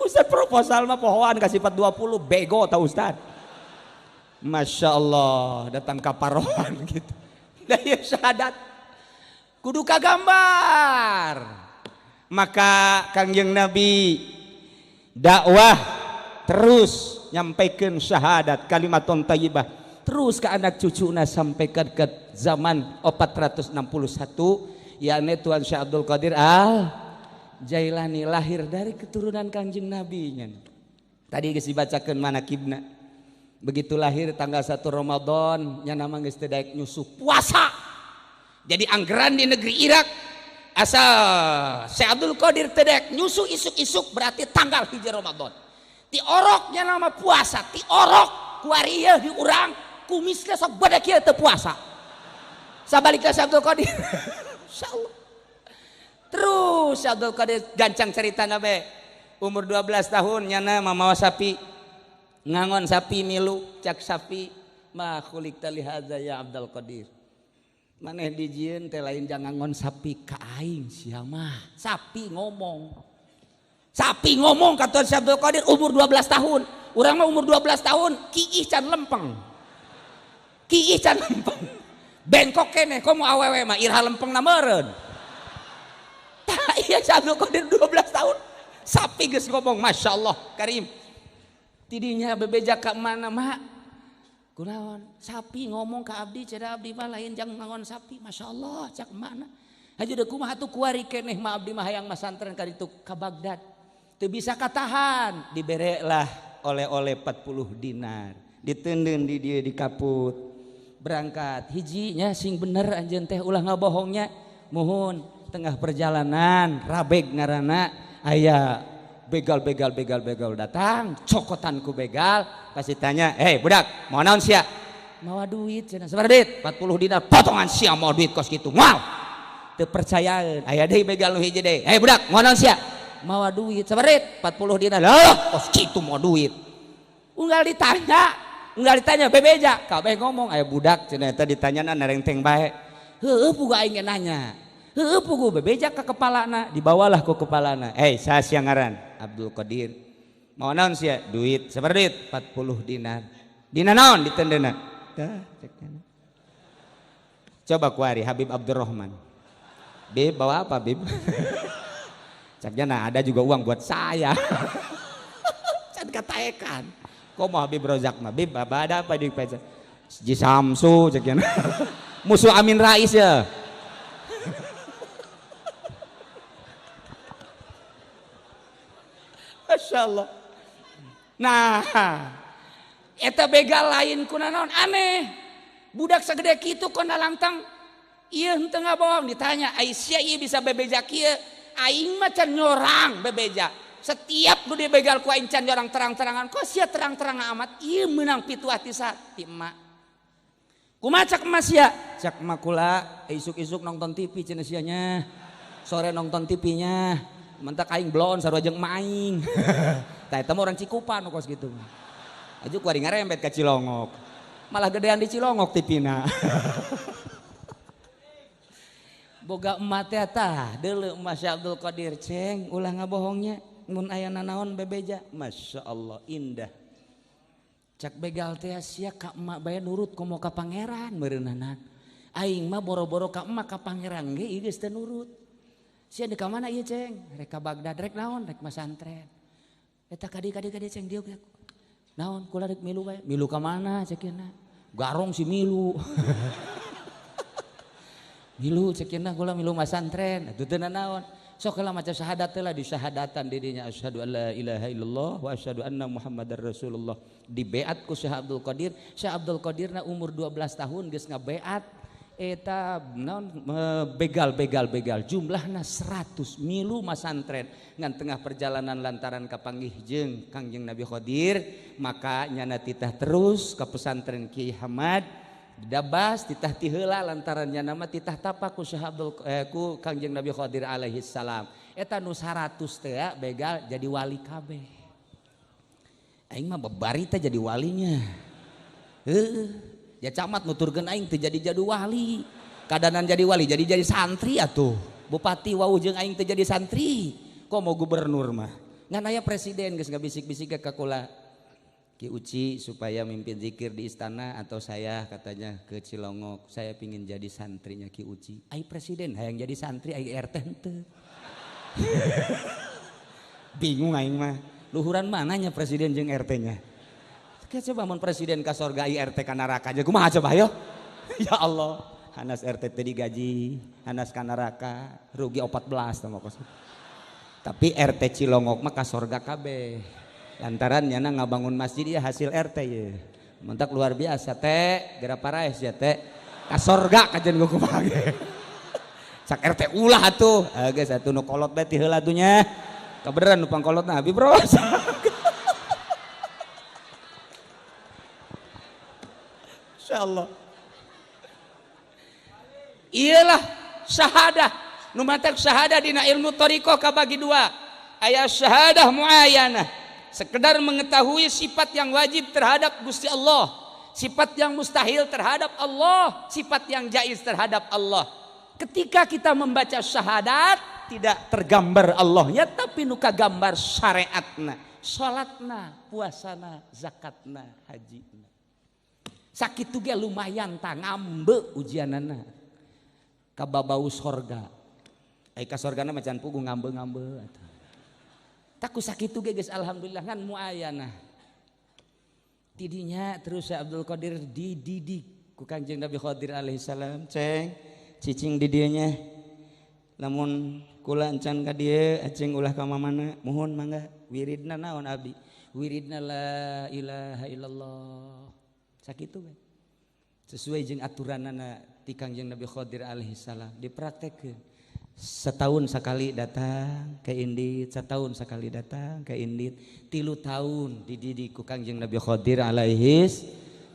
Ustaz proposal mah pohoan ka sifat 20, bego tau Ustaz. Masya Allah, datang kaparohan gitu. Daya syahadat kudu kagambar. Maka Kangjeng Nabi dakwah terus nyampaikan syahadat kalimatun thayyibah terus ke anak cucuna sampai ke zaman 461 yakni Tuan Syekh Abdul Qadir Al Jailani lahir dari keturunan Kangjeng Nabi nya. Tadi geus dibacakeun manakibna. Begitu lahir tanggal 1 Ramadan nya nama geus teu daek nyusuh puasa. Jadi anggaran di negeri Irak asal Syekh Abdul Qadir teu daek nyusuh isuk-isuk berarti tanggal 1 Ramadan. Ti oroknya nama puasa, ti orok kuari ieu di urang kumisna sok bade kieu teu puasa. Sabalikna Syekh Abdul Qadir. Insyaallah. Terus Syekh Abdul Qadir gancang ceritana be. Umur 12 tahun nyana mamawa sapi. Ngangon sapi milu cak sapi ma khuliqta li hadza ya Abdul Qadir. Maneh dijieun teh lain jangan ngon sapi ka aing sia mah. Sapi ngomong. Sapi ngomong ka Tuan Syekh Abdul Qadir umur 12 tahun. Urang mah umur 12 tahun kiih can lempeng. Kiih can lempeng. Bengkok keneh komo awewe mah iraha lempengna meureun. Tah ieu Syekh Abdul Qadir 12 tahun. Sapi geus ngomong Masya Allah Karim. Tidinya bebeja ka mana mak? Kunaon? Sapi ngomong ka abdi cenah abdi mah lain jang ngangon sapi. Masya Allah cak mana? Hayu deui kumaha atuh kuari keneh mah abdi mah hayang masantren ka ditu ka Baghdad. Teu bisa katahan, diberelah oleh-oleh 40 dinar. Diteundeun di dieu di kaput. Berangkat hijinya sing bener anjeun teh ulah ngabohongnya. Muhun tengah perjalanan rabeg ngaranna aya begal begal begal begal datang cokotan ku begal kasih tanya, "Hei budak, mau naon sia?" "Mawa duit cenah." "Sabaraha duit?" 40 dinar. "Potongan sia mau duit kos kitu." Moal. Teu percayaan. Aya deui begal nu hiji deui. "Hei budak, mau naon sia?" "Mawa duit." "Sabaraha duit?" 40 dinar. "Lah, kos kitu mau duit." Unggal ditanya bebeja, kabeh ngomong aya budak cenah eta ditanyana narengteng bae. Heueuh pugu aing ge nanya. Heueuh pugu bebeja ka kepalana, dibawalah ku kepalana. "Hei, saha sia ngaran?" "Abdul Qadir." "Mau naon sia?" "Duit." "Sabaraha duit?" 40 dinar. "Dina naon ditendeuna?" Tah, cek. Coba kuari Habib Abdurrahman. "Bib, bawa apa, Bib?" Caknya nah ada juga uang buat saya. Can kataekan. Kok mau Habib Rozak mah? "Bib, ada apa di pecah?" "Ji Samsu," ceknya. Musuh Amin Rais ya. Masya Allah. Nah, eta begal lain kuna naon aneh. Budak segede kitu kona langtang ieu henteu ngabohong ditanya, "Ai sia ieu bisa bebeja kieu?" "Aing mah can nyorang bebeja. Setiap nu dibegal ku aing can nyorang terang-terangan. Kok sia terang-terang amat? Ieu meunang pituah ti ti emak." "Kumaha cak emak sia?" "Cak emak kula isuk-isuk nonton TV cenah sia nya. Sore nonton TV-nya. Mentak aing blon sarua jeung emak aing." Tah eta mah orang Cikupa nu kos kitu. Aju kuari ngarembet ka Cilongok. Malah gedean di Cilongok TV-na. Boga emak teh tah deuleu emak Syekh Abdul Qadir ceng ulah ngabohongnya mun aya nanaon bebeja. Masya Allah indah. Cak begal teh sia ka emak bae nurut komo ka pangeran meureunana. Aing mah boro-boro ka emak ka pangeran ge ieu geus teu nurut. Sia di ka mana ieu ceng? Rek ka Baghdad, rek naon? Rek masantren. Eta kadi-kadi kadi ceng dieu. Naon kula rek milu bae. Milu ka mana cek yeuna? Garong si milu. Milu cek yeuna kula milu masantren. Atuh teu naon. Sok heula maca syahadat heula di syahadatan di dinya asyhadu alla ilaha illallah wa asyhadu anna muhammadar rasulullah. Dibeat ku Syekh Abdul Qadir. Syekh Abdul Qadirna umur 12 tahun geus ngabeat eta naon begal begal begal jumlahna 100 milu masantren ngan tengah perjalanan lantaran kapanggih jeung Kangjeng Nabi Khadir maka nyana titah terus ka pesantren Kiai Hamad dabas titah ti heula lantaran nyana mah titah tapa ku Syekh Abdul ku Kangjeng Nabi Khadir alaihi salam. Eta nu 100 teh begal jadi wali kabeh. Aing mah bebari teh jadi walinya. Heuh. Ya camat nuturkeun aing teu jadi jadi wali. Kadanan jadi wali jadi santri atuh. Bupati wau jeung aing teu jadi santri. Kok mau gubernur mah. Ngan aya presiden geus ngabisik-bisik ka kula. Ki Uci supaya mimpin zikir di istana atau saya katanya ke Cilongok, saya pingin jadi santrinya Ki Uci. Ai presiden hayang jadi santri ai RT henteu. Bingung aing mah. Luhuran mananya presiden jeung RT-nya? Coba mun presiden ka sorga ai RT ka neraka aja kumaha coba ayo. Ya Allah, hanas RT teu digaji, hanas ka neraka, rugi 14 tah kos. Tapi RT Cilongok mah ka sorga kabeh. Lantaran nyana ngabangun masjid ya hasil RT ye. Mentak luar biasa teh, geura paraes ya teh. Ka sorga kajen gua kumaha ge. Sak RT ulah atuh. Geus atuh nu kolot bae ti heula atuh nya. Kabeneran nu pangkolotna Habib Bro. Insyaallah. Iyalah syahadah. Nu matak syahadah dina ilmu thariqah kabagi dua. Aya syahadah muayanah, sekedar mengetahui sifat yang wajib terhadap Gusti Allah. Sifat yang mustahil terhadap Allah, sifat yang jaiz terhadap Allah. Ketika kita membaca syahadat tidak tergambar Allahnya, tapi nu kagambar syariatna, salatna, puasana, zakatna, hajina. Sakitu ge lumayan tah ngambe ujianana. Kababau sorga. Ai ka sorgana mah can puguh ngambe-ngambe atuh. Taku sakitu ge geus alhamdulillah ngan muayana. Tidinya terus Syekh Abdul Qadir dididik ku Kanjeng Nabi Khadir alaihi salam, ceng cicing di dieu nya. Lamun kula encan ka dieu aceng ulah ka mamana, muhun mangga wiridna naon abdi? Wiridna la ilaha illallah. Sakitu we. Sesuai jeung aturanana ti Kanjeng Nabi Khadir alaihi salam dipraktekkeun. Setahun sekali datang ke Indit, setahun sekali datang ke Indit, 3 tahun dididik ku Kangjeng Nabi Khadir alaihi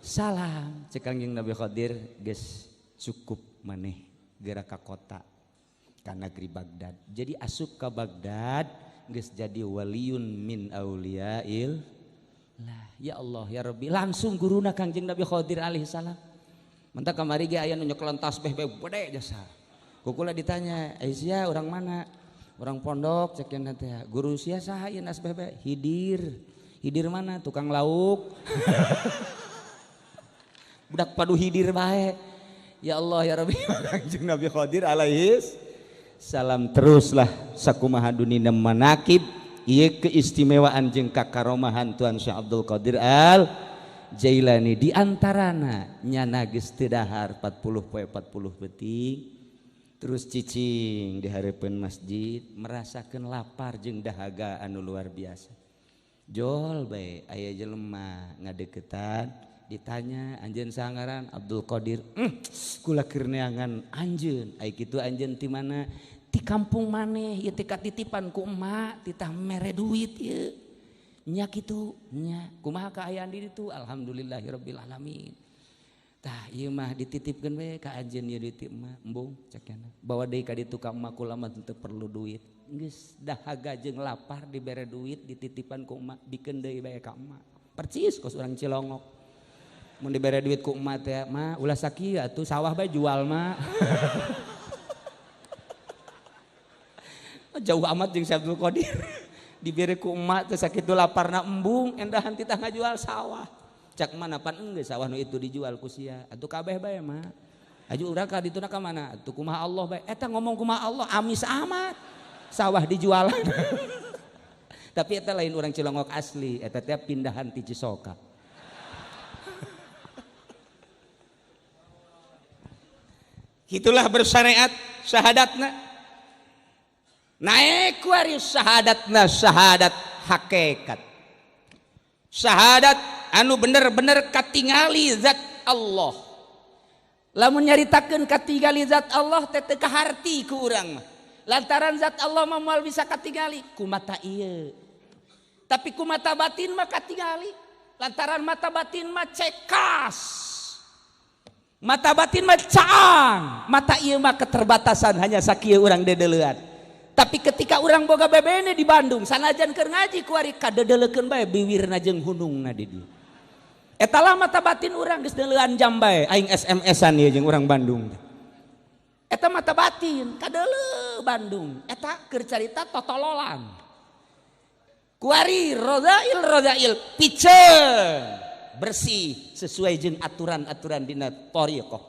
salam. Cek Kangjeng Nabi Khadir geus cukup maneh geura ka kota ka negeri Baghdad. Jadi asup ka Baghdad geus jadi waliyun min auliyail lah. Ya Allah ya Rabbi, langsung guruna Kangjeng Nabi Khadir alaihi salam. Mentak kamari ge aya nu nyekelan tasbih bae gede jasa. Kukula ditanya, "Aisyah orang mana?" "Orang pondok," cek cenah teh. "Guru sia saha ieu nasbeh bae?" "Hidir." "Hidir mana?" "Tukang lauk." Budak padu hidir bae. Ya Allah ya Rabbi, Kangjeng Nabi Khadir alaihi salam teruslah sakumaha dunina manakib ieu keistimewaan jeung kakaromahan Tuan Syekh Abdul Qadir Al Jailani. Di antarana nyana geus teu dahar 40 poe 40 peuting. Terus cicing di hareupeun masjid merasakan lapar jeung dahaga anu luar biasa. Jol bae aya jelema ngadeukeutan ditanya anjeun sangaran Abdul Qadir. Kula keur neangan anjeun. Ai kitu anjeun ti mana? Ti kampung maneh ieu teh katitipan ku emak titah mere duit ieu. Nya kitu nya kumaha kaayaan di ditu? Alhamdulillahirabbil alamin. Tah ieu mah dititipkeun we ka anjeun ieu duit emak embung cek cenah. Bawa deui ka ditu ka emak kula mah teu perlu duit. Geus dahaga jeung lapar dibere duit dititipan ku emak bikeun deui bae ka emak. Percis kos urang Cilongok. Mun dibere duit ku emak teh mah ulah sakieu atuh sawah bae jual mah. Jauh amat jeung Syekh Abdul Qadir. Dibere ku emak teh sakitu laparna embung endahan titah ngajual sawah. Cak mana pan enggeus sawah nu itu dijual ku sia atuh kabeh bae mah. Aju urang ka dituna ka mana? Atuh kumaha Allah bae. Eta ngomong kumaha Allah amis amat. Sawah dijualan. Tapi eta lain urang Cilongok asli, eta teh pindahan ti Cisoka. Itulah bersyariat syahadatna. Naik kuari syahadatna syahadat hakikat. Syahadat anu bener-bener katingali zat Allah. Lamun nyaritakeun katingali zat Allah teh teu kaharti ku urang mah. Lantaran zat Allah mah moal bisa katingali ku mata ieu. Tapi ku mata batin mah katingali. Lantaran mata batin mah cekas. Mata batin mah caang. Mata ieu mah keterbatasan hanya sakieu urang dedeleuan. Tapi ketika urang boga bebene di Bandung, sanajan keur ngaji kuari kadedeleukeun bae biwirna jeung hunungna di dieu. Eta lah mata batin urang geus deuleuan jam bae aing SMS-an ieu jeung urang Bandung. Eta mata batin kadeuleu Bandung. Eta keur carita totololan. Kuari rodail rodail piceun bersih sesuai jeung aturan-aturan dina thariqah.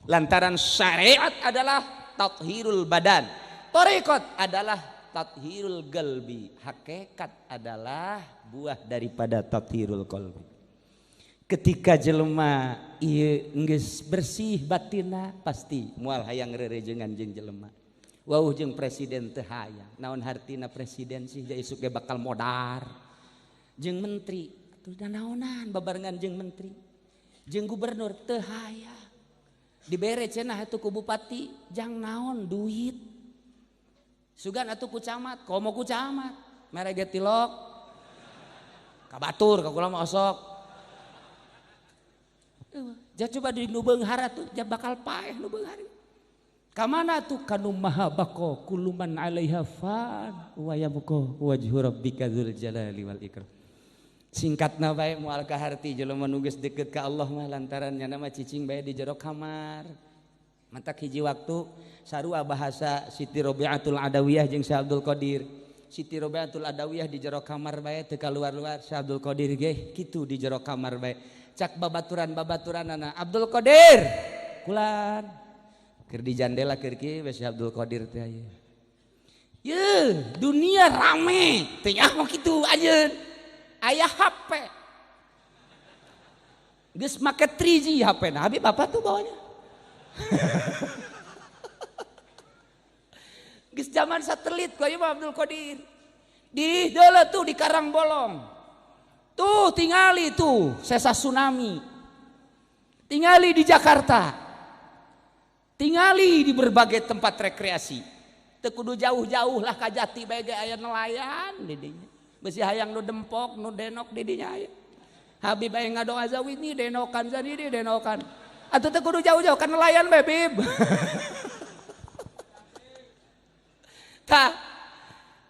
Lantaran syariat adalah tathirul badan. Thariqat adalah tathirul qalbi, hakikat adalah buah daripada tathirul qalbi. Ketika jelema ieu geus bersih batinna pasti moal hayang rerejengan jeung jelema. Wauh jeung presiden teu hayang. Naon hartina presiden sih ja isuk ge bakal modar. Jeung menteri atuh da naonan babarengan jeung menteri. Jeung gubernur teu hayang. Dibere cenah atuh ku bupati jang naon duit. Sugan atuh ku camat, komo ku camat, mere ge tilok. Ka batur ka kula mah osok. Ja coba di nu beunghar atuh ja bakal paeh nu beunghar. Ka mana tuh kanu maha baqo kullu man 'alaiha fan wa yabqa wajhu rabbika dzul jalali wal ikram. Singkatna bae moal kaharti jelema nu geus deket ka Allah mah lantaran nyana mah cicing bae di jero kamar. Mantak hiji waktu sarua bahasa Siti Robiatul Adawiyah jeung Syekh Abdul Qadir. Siti Robiatul Adawiyah di jero kamar bae teu kaluar-luar, Syekh Abdul Qadir ge kitu di jero kamar bae. Cak babaturan-babaturanana Abdul Qadir kulan keur di jandela keur kieu we Syekh Abdul Qadir teh aya. Yeuh, dunia rame teu nyaho kitu anjeun. Aya HP. Geus make 3G HP na Habib apa tuh bawanya? Geus zaman satelit ku ieu Abdul Qadir. Di deuleu tuh di Karangbolong. Tuh tingali tuh sesa tsunami. Tingali di Jakarta. Tingali di berbagai tempat rekreasi. Teu kudu jauh-jauh lah ka Jati bae ge aya nelayan di dinya. Besi hayang nu dempok, nu denok di dinya aya. Habib aya ngadoa zawini denokan sendiri denokan. Atuh teu kudu jauh-jauh kan nelayan bae Bib. Tah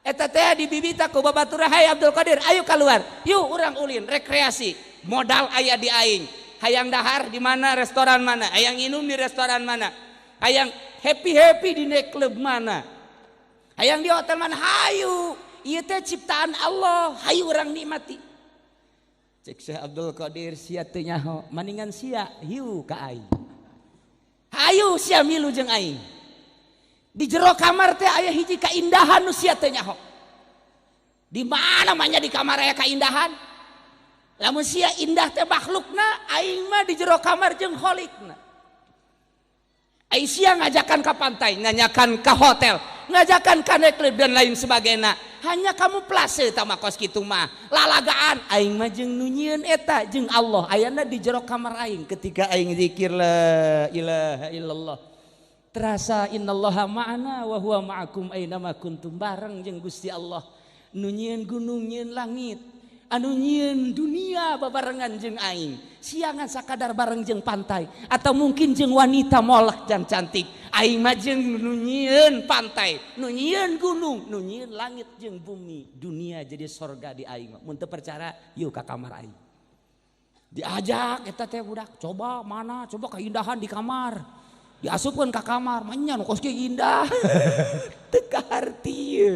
eta teh dibibita ku babatur hai Abdul Qadir, ayo keluar. Yuk urang ulin rekreasi. Modal aya di aing. Hayang dahar di mana, restoran mana, hayang minum di restoran mana, hayang happy-happy di nightclub mana, hayang di hotel mana, hayu. Ieu teh ciptaan Allah, hayu urang nikmati. Cek Syekh Abdul Qadir sia teu nyaho, maningan sia hiu ka aing. Hayu sia milu jeung aing. Di jero kamar teh aya hiji kaindahan nu sia teu nyaho. Di mana mah nya di kamar aya kaindahan? Lamun sia indah teh makhlukna, aing mah di jero kamar jeung kholikna. Aing sia ngajakan ka pantai, nganyakan ka hotel, ngajakan ka nightclub dan lain sebagainya. Hanya kamu plase tama kos kitu mah. Lalagaan aing mah jeung nu nyieun eta jeung Allah ayana di jero kamar aing ketika aing zikir la ilaha illallah. Terasa innallaha ma'ana wa huwa ma'akum aina ma kuntum, bareng jeung Gusti Allah. Nu nyieun gunung, nyieun langit, anu nyieun dunia babarengan jeung aing. Siangan sakadar bareng jeung pantai atau mungkin jeung wanita molek dan cantik. Aing mah jeung nu nyieun pantai, nu nyieun gunung, nu nyieun langit jeung bumi, dunia jadi sorga di aing mah. Mun teu percaya yuk ka kamar aing. Diajak eta teh budak, coba mana, coba keindahan di kamar. Diasupkeun ka kamar, manya nu kos kieu indah. Teu kaharti ye.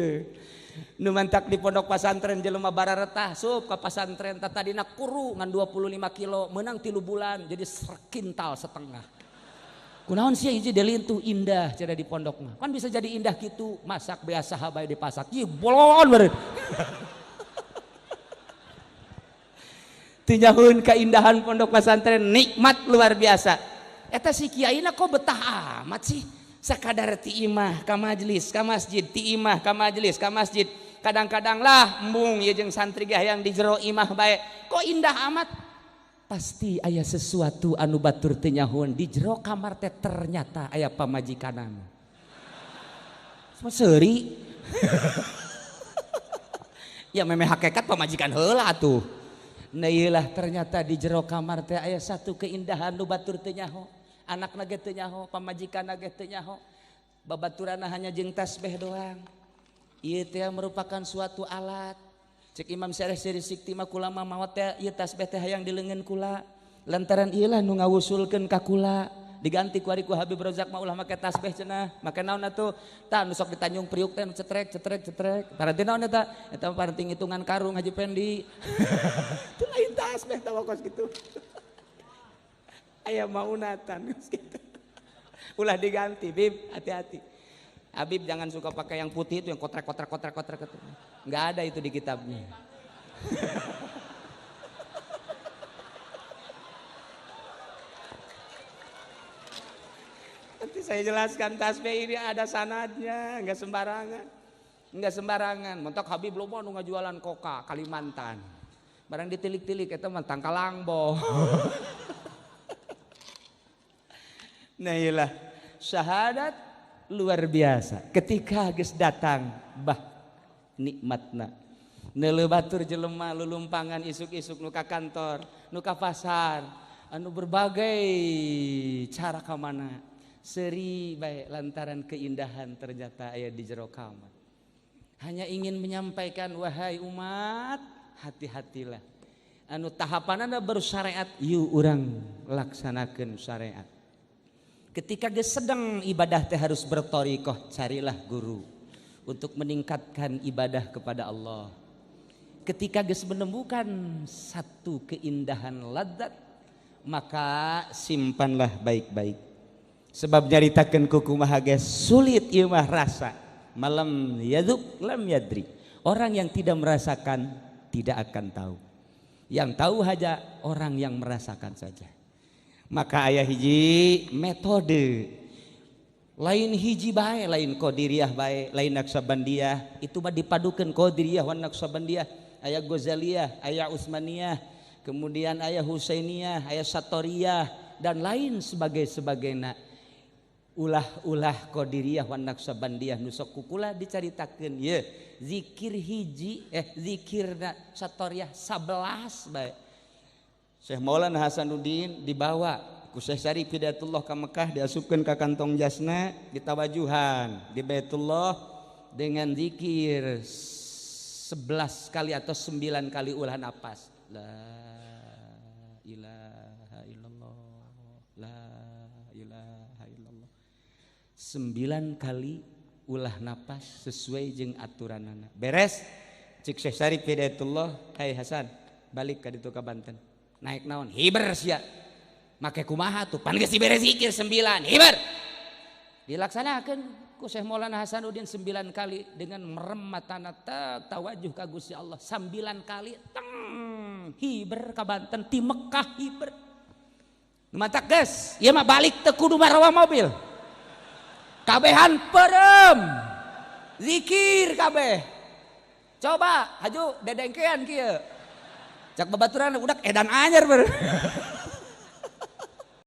Nu mantak di pondok pasantren jelema bararetah sup ka pasantren tadina kuru ngan 25 kilo menang 3 bulan jadi sekintal setengah. Kunaon sih hiji delintuh indah cenah di pondok mah. Kan bisa jadi indah kitu, masak biasa bae dipasak. Ih bolon beureun. Teu nyahueun kaindahan pondok pasantren nikmat luar biasa. Eta si kiaina kok betah amat sih. Sakadar ti imah ka majelis, ka masjid, ti imah ka majelis, ka masjid. Kadang-kadang lah embung ieu jeung santri ge hayang di jero imah bae. Kok indah amat? Pasti aya sesuatu anu batur teu nyahoeun di jero kamar teh ternyata aya pamajikanana. Seuri. Ya memeh hakikat pamajikan heula atuh. Nah ieulah ternyata di jero kamar teh aya satu keindahan nu batur teu nyaho. Anakna ge teu nyaho, pamajikanna ge teu nyaho. Babaturanna hanya jeung tasbih doang. Ieu teh merupakan suatu alat. Cek Imam Syarif Siri Sikti mah kula mah maot teh ieu tasbih teh hayang di leungeun kula. Lantaran ieu lah nu ngawusulkeun ka kula. Diganti ku ari ku Habib Rozak mah ulah make tasbih cenah. Make naon atuh? Tah nu sok di Tanjung Priuk teh nu cetrek cetrek cetrek. Paranti naon eta? Eta mah paranti ngitungan karung Haji Pendi. Itu lain tasbih tah kos kitu. Aya maunatan gitu. Ulah diganti, Bib, hati-hati. Habib jangan suka pakai yang putih itu yang kotrek kotrek kotrek kotrek. Enggak ada itu di kitabnya. Nanti saya jelaskan tasbih ini ada sanadnya, enggak sembarangan. Enggak sembarangan. Mentok Habib loba nu ngajualan koka Kalimantan. Barang ditilik-tilik eta mah tangkalangbo. Nah iyalah syahadat luar biasa. Ketika geus datang bah nikmatna. Neuleuh batur jelema lulumpangan isuk-isuk nu ka kantor, nu ka pasar, anu berbagai cara ka mana. Seuri bae lantaran keindahan ternyata aya di jero kamar. Hanya ingin menyampaikan wahai umat, hati-hatilah. Anu tahapanana baru syariat, yuk urang laksanakeun syariat. Ketika geus sedang ibadah teh harus bertorikoh, carilah guru untuk meningkatkan ibadah kepada Allah. Ketika geus menemukan satu keindahan ladzat, maka simpanlah baik-baik. Sebab nyaritakeun kumaha ge sulit, ieu mah rasa. Man lam yadzuk lam yadri. Orang yang tidak merasakan tidak akan tahu. Yang tahu hanya orang yang merasakan saja. Maka aya hiji metode lain hiji bae, lain Qadiriyah bae, lain Naqsabandiyah, itu mah dipadukeun Qadiriyah wan Naqsabandiyah, aya Ghazaliyah, aya Utsmaniyah, kemudian aya Husainiyah, aya Satoriyah, dan lain sebagai sebagainya. Ulah-ulah Qadiriyah wan Naqsabandiyah nu sok kukula dicaritakeun ye zikir hiji, zikir Satoriyah 11 bae. Syekh Maulana Hasanuddin dibawa ku Syekh Syarif Hidayatullah ka Mekah, diasupkeun ka kantong jasna, ditawajuhan di Baitullah dengan zikir 11 kali atau 9 kali ulah napas, la ilaha illallah, la ilaha illallah, 9 kali ulah napas sesuai jeung aturanana. Beres, cik Syekh Syarif Hidayatullah, "Hai Hasan, balik ka ditu ka Banten naik naon? Hiber sia, make kumaha tuh? Pan geus dibere zikir 9, hiber." Dilaksanakan ku Syekh Maulana Hasanuddin 9 kali dengan merem matana, tawajuh ka Gusti Allah 9 kali, teng hiber ka Banten ti Mekah hiber. Matak geus ieu mah balik teu kudu marawa mobil, kabehan perem zikir kabeh. Coba haju dedengkean kieu, cak babaturan udah edan anyar ber.